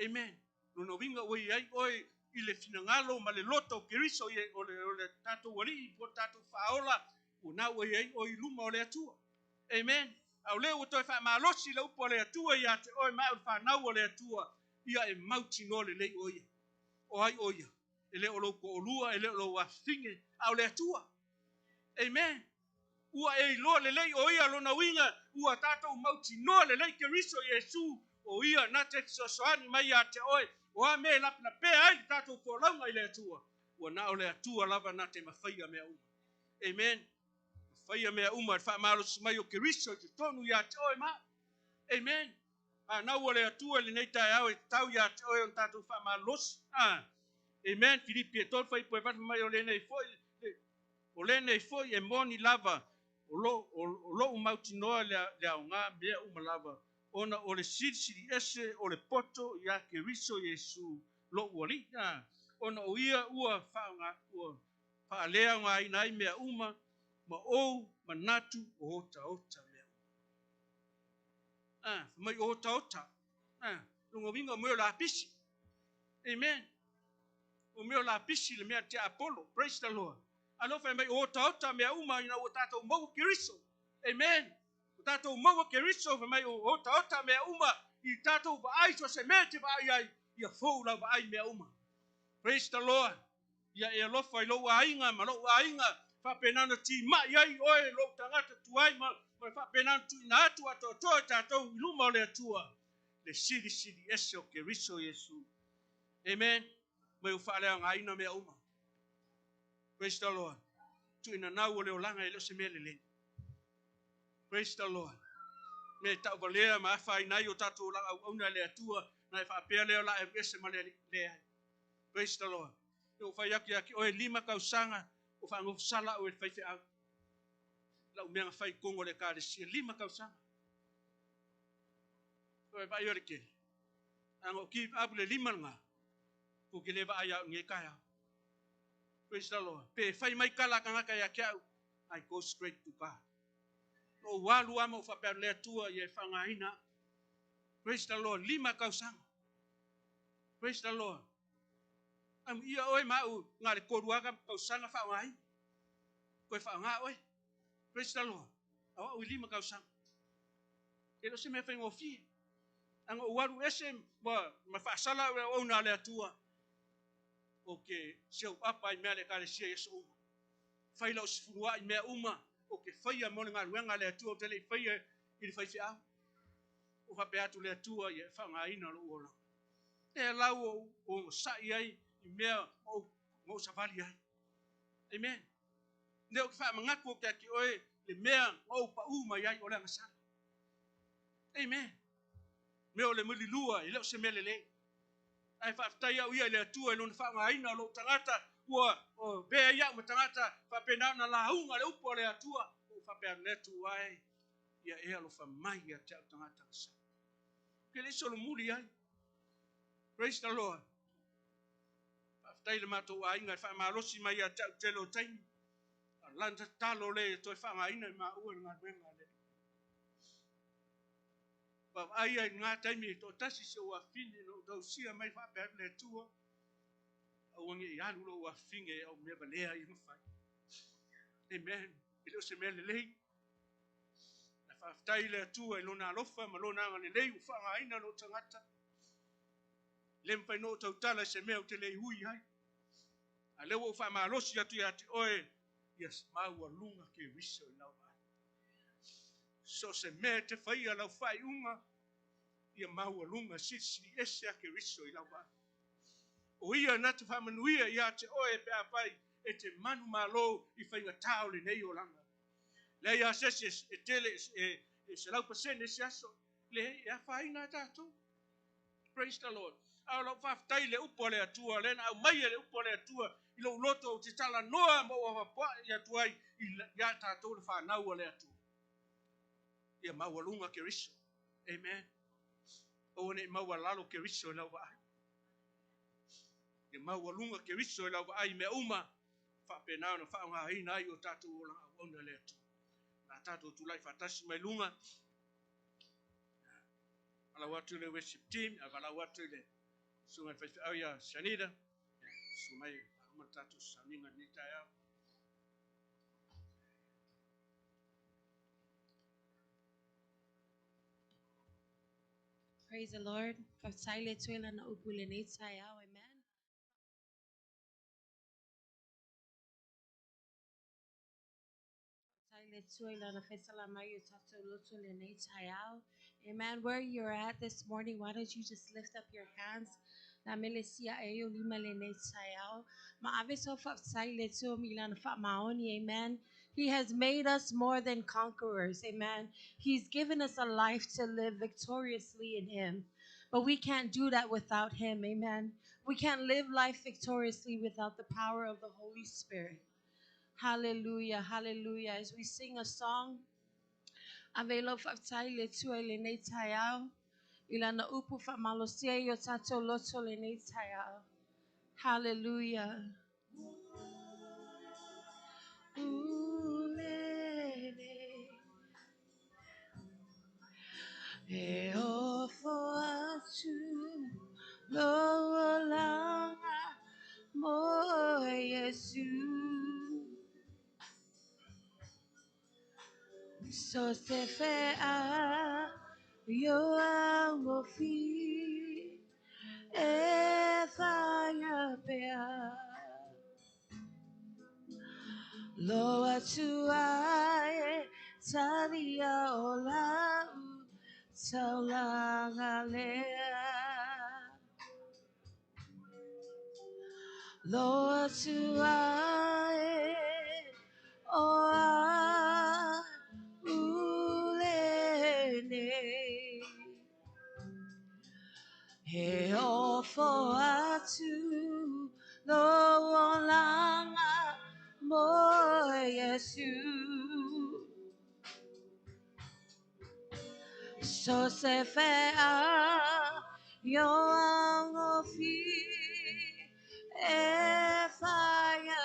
[SPEAKER 2] Amen. Lona uiga ua i ai oe i le finagalo ma le loto o Keriso o le tatou alii po o le tatou faaola, ua na ua i ai oe i luma o le Atua. Amen. A o lea ua toe faamalosi le upu a le Atua ia te oe ma au le fanau o le Atua, ia e mautinoa lelei o ia. O ai o ia? E le o lou to'olua, e le o lou afafine, a o le Atua. Amen. Ua e iloa lelei o ia lona uiga, ua tatou mautinoa lelei Keriso Iesu, o ia na te fesoasoani mai ia te oe, o a mea e lapelapea ai le tatou folauga i le Atua, ua na o le Atua lava na te mafaia mea uma. Amen. Mafaia mea uma le faamalosi mai o Keriso i totonu ia te oe ma. Amen. A nau o le Atua i lenei taeao e tatau ia te oe ona tatou faamalosi. Amen. Filipi e 3 fai poe mai o lenei foi, o lenei foi e moni lava o lou mautinoa le aoga mea uma lava, ona o le silisili ese o le poto ia Keriso Iesu lou alii. Ona o ia ua faaleaogaina ai mea uma ma ou manatu o otaota mea uma. Mai o otaota. Lona uiga o mea o lapisi. Amen. O mea o lapisi le mea te Apollo. Praise the Lord. Alofa mai o otaota mea uma ina ua tatou maua Keriso. Amen. O tatou maua Keriso fai mai o otaota mea uma i tatou vaai so se mea te vaai ai, ia fou lau vaai mea uma. Praise the Lord. Ia e alofa i lou aiga ma lou aiga, faapena ona timai ai oe lou tagata tuai ma faapena ona tuuina atu atoatoa i tatou i luma o le Atua, le silisili ese o Keriso Iesu. Amen. Mai o faaleaogaina mea uma. Praise the Lord. Tuuina nau o le olaga e le o se mea lelei. Praise the Lord. Me tauvalea ma afaina ai o tatou olaga auauna i le Atua, na e faapea lea o la e ese ma le leai. Praise the Lord. E o fai atu ia te oe 5 tausaga o faanofosala au e le faifeau. Lau mea na fai tonu o le ekalesia, 5 tausaga. O e vaai o le tele. A no give up le 5 lena, ku ke le vaai au nge taeao. Praise the Lord. Pe fai mai tala a tagata ia te au, I go straight to God. Na ou alu lava ma ou faapea atu, Le Atua ia e faaaogaina au. Praise the Lord. Lima tausaga. Praise the Lord. Amuia oe ma au na o le tolu lava tausaga faaaogaina. Toe faaaoga oe. Praise the Lord. A o au i lima tausaga. E le o se mea faigofie. A na ou alu ese ma faasala au e auauna a le Atua, ou te show up ai mea a le Ekalesia i aso uma. Fai lau sefuluai i mea uma ou te faia mo le galuega a le Atua, ou te le i faia i le faifeau. Ua faapea atu le Atua ia e faaaogaina lou olaga. Lea lau ou onosai ai i mea ma ou savali ai. Amen. Lea ou te faamanatu atu ia te oe le mea na ou pau mai ai o le agasala. Amen. Mea o le mulilua e le o se mea lelei. Ae faafetai au ia i le Atua i lona faaaogaina o lou tagata ua avea ai au ma tagata faapena ona lauga le upu a le Atua. Ua ou faapea atu, Le Atua e, ia e alofa mai ia te au tagata agasala. Ou te le i solomuli ai. Praise the Lord. Faafetai i le matou aiga e faamalosi mai ia te au i le tele o taimi. A o lana tatalo lea ia toe faaaogaina e maua le galuega a le Alii. Vaavaai ai i lena taimi e toatasi si ou afafine na ou tausia mai faapea atu le Atua, aua ne i alu lou afafine e au mea valea ia na fai. Amen. E le o se mea lelei. Ae faafetai i le Atua i Lona alofa ma Lona agalelei ua faaaogaina lou tagata. E le mafai ona ou tautala i se mea ou te le i ui ai. A o lea ua ou faamalosi atu ia te oe, ia maualuga Keriso i lau vaai. So o se mea e te faia lau faaiuga, ia maualuga silisili ese a Keriso i lau vaai. O ia na te faamanuia ia te oe pe afai e te manumalo i faigata o lenei olaga. Leai a se isi e tele e 100% se aso, leai, e afaina a tatou. Praise the Lord. A o lau faafetai i le upu a le Atua, lea na aumai e le upu a le Atua i lou loto ou te talanoa ma ou apapoai atu ai ia tatou le fanau a le Atua. Ia maualuga Keriso. Amen. Aua ne i maualalo Keriso i lau vaai. Ia maualuga Keriso i lau vaai i mea uma, faapena ona faaaogaina ai o tatou olaga auauna e le Atua. Na tatou tulai faatasi mai luga. Valaau atu i le worship team, a valaau atu i le susuga i le faifeau ia Shanita, susu mai faauma le tatou sauniga i lenei taeao.
[SPEAKER 4] Praise the Lord. Faafetai le Atua i lana upu i lenei taeao. Amen. Amen. Where you're at this morning, why don't you just lift up your hands? Na mele sia e o lima lenei taeao. Ma ave so faafetai le Atua mi lana faamaoni. Amen. He has made us more than conquerors. Amen. He's given us a life to live victoriously in Him. But we can't do that without Him. Amen. We can't live life victoriously without the power of the Holy Spirit. Hallelujah, hallelujah. As we sing a song, ave lau faafetai i le Atua i lenei taeao, i lana upu faamalosia i o tatou loto lenei taeao. Hallelujah. Ulele e ofo atu lou olaga mo Iesu. So se fea yo auofi e whaia pea. Lo atu ai e talia o lau taulaga lea. Lo atu ai o a ule nei. He ofo atu lou olaga mo Iesu. So se fea yo auofi e whaia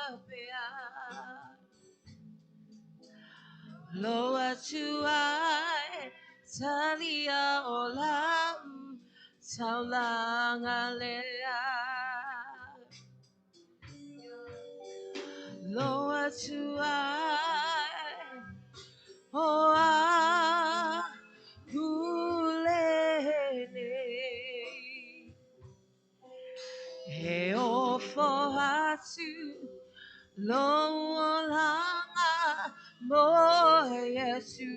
[SPEAKER 4] atu ai talia o lau taulaga lea. Lo atu ai o a lenei. E ofo atu lou olaga mo Iesu.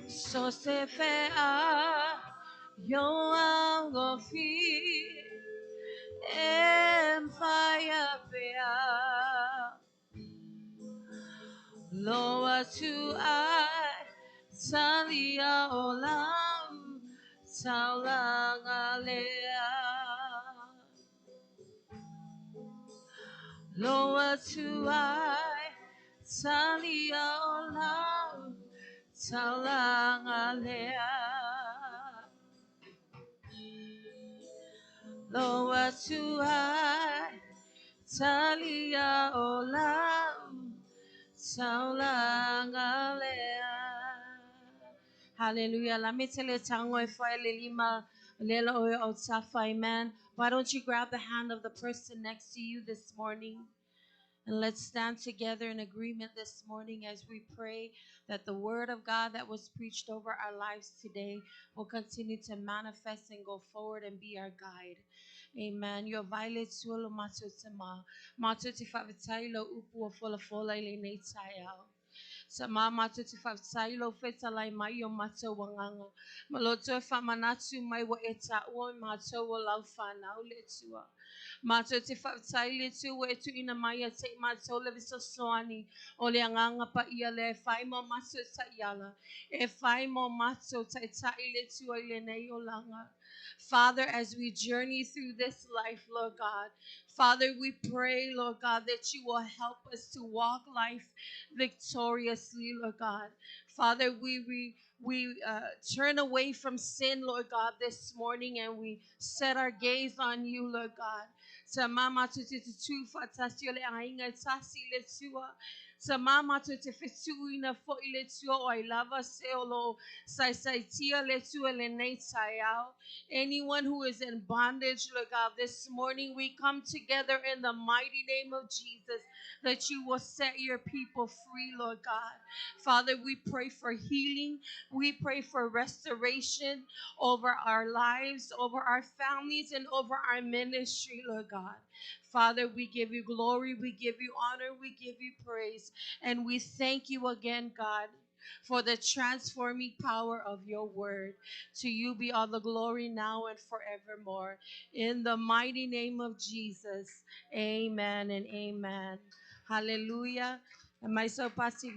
[SPEAKER 4] So se fea yo augofi e mawhai pea. Lo atu ai talia o lau taulaga lea. Lo atu ai talia o lau taulaga lea. Lo atu ai talia o lau taulaga lea. Hallelujah. La me tele tango e whai le lima lela o o tafa. Amen. Why don't you grab the hand of the person next to you this morning? And let's stand together in agreement this morning as we pray that the word of God that was preached over our lives today will continue to manifest and go forward and be our guide. Amen. Yo vaile tuolo mato te ma. Mato te whaawetai lo upu o fola fola i le nei taiao. Sa ma mato te whaawetai lo whetalai mai o mato wanganga. Ma lo toe whamanatu mai wa e ta ua mato o lau whanau le tua. Mato te whaawetai le tua e tu ina mai a te mato le visosoani o le anganga pa ia le e whai mo mato ta iala. E whai mo mato ta tai le tua i le nei o langa. Father, as we journey through this life, Lord God, Father, we pray, Lord God, that you will help us to walk life victoriously, Lord God. Father, we turn away from sin, Lord God, this morning, and we set our gaze on you, Lord God. Sa mama tu te tu whatasi o le ainga tasi le tua. Sa mama tu te whetuina fo i le tua o ai lava se o lo sai sai tia le tua le nei taiao. Anyone who is in bondage, Lord God, this morning we come together in the mighty name of Jesus that you will set your people free, Lord God. Father, we pray for healing. We pray for restoration over our lives, over our families, and over our ministry, Lord God. Father, we give you glory, we give you honor, we give you praise, and we thank you again, God, for the transforming power of your word. To you be all the glory now and forevermore. In the mighty name of Jesus, amen and amen. Hallelujah. And myself, Pastor.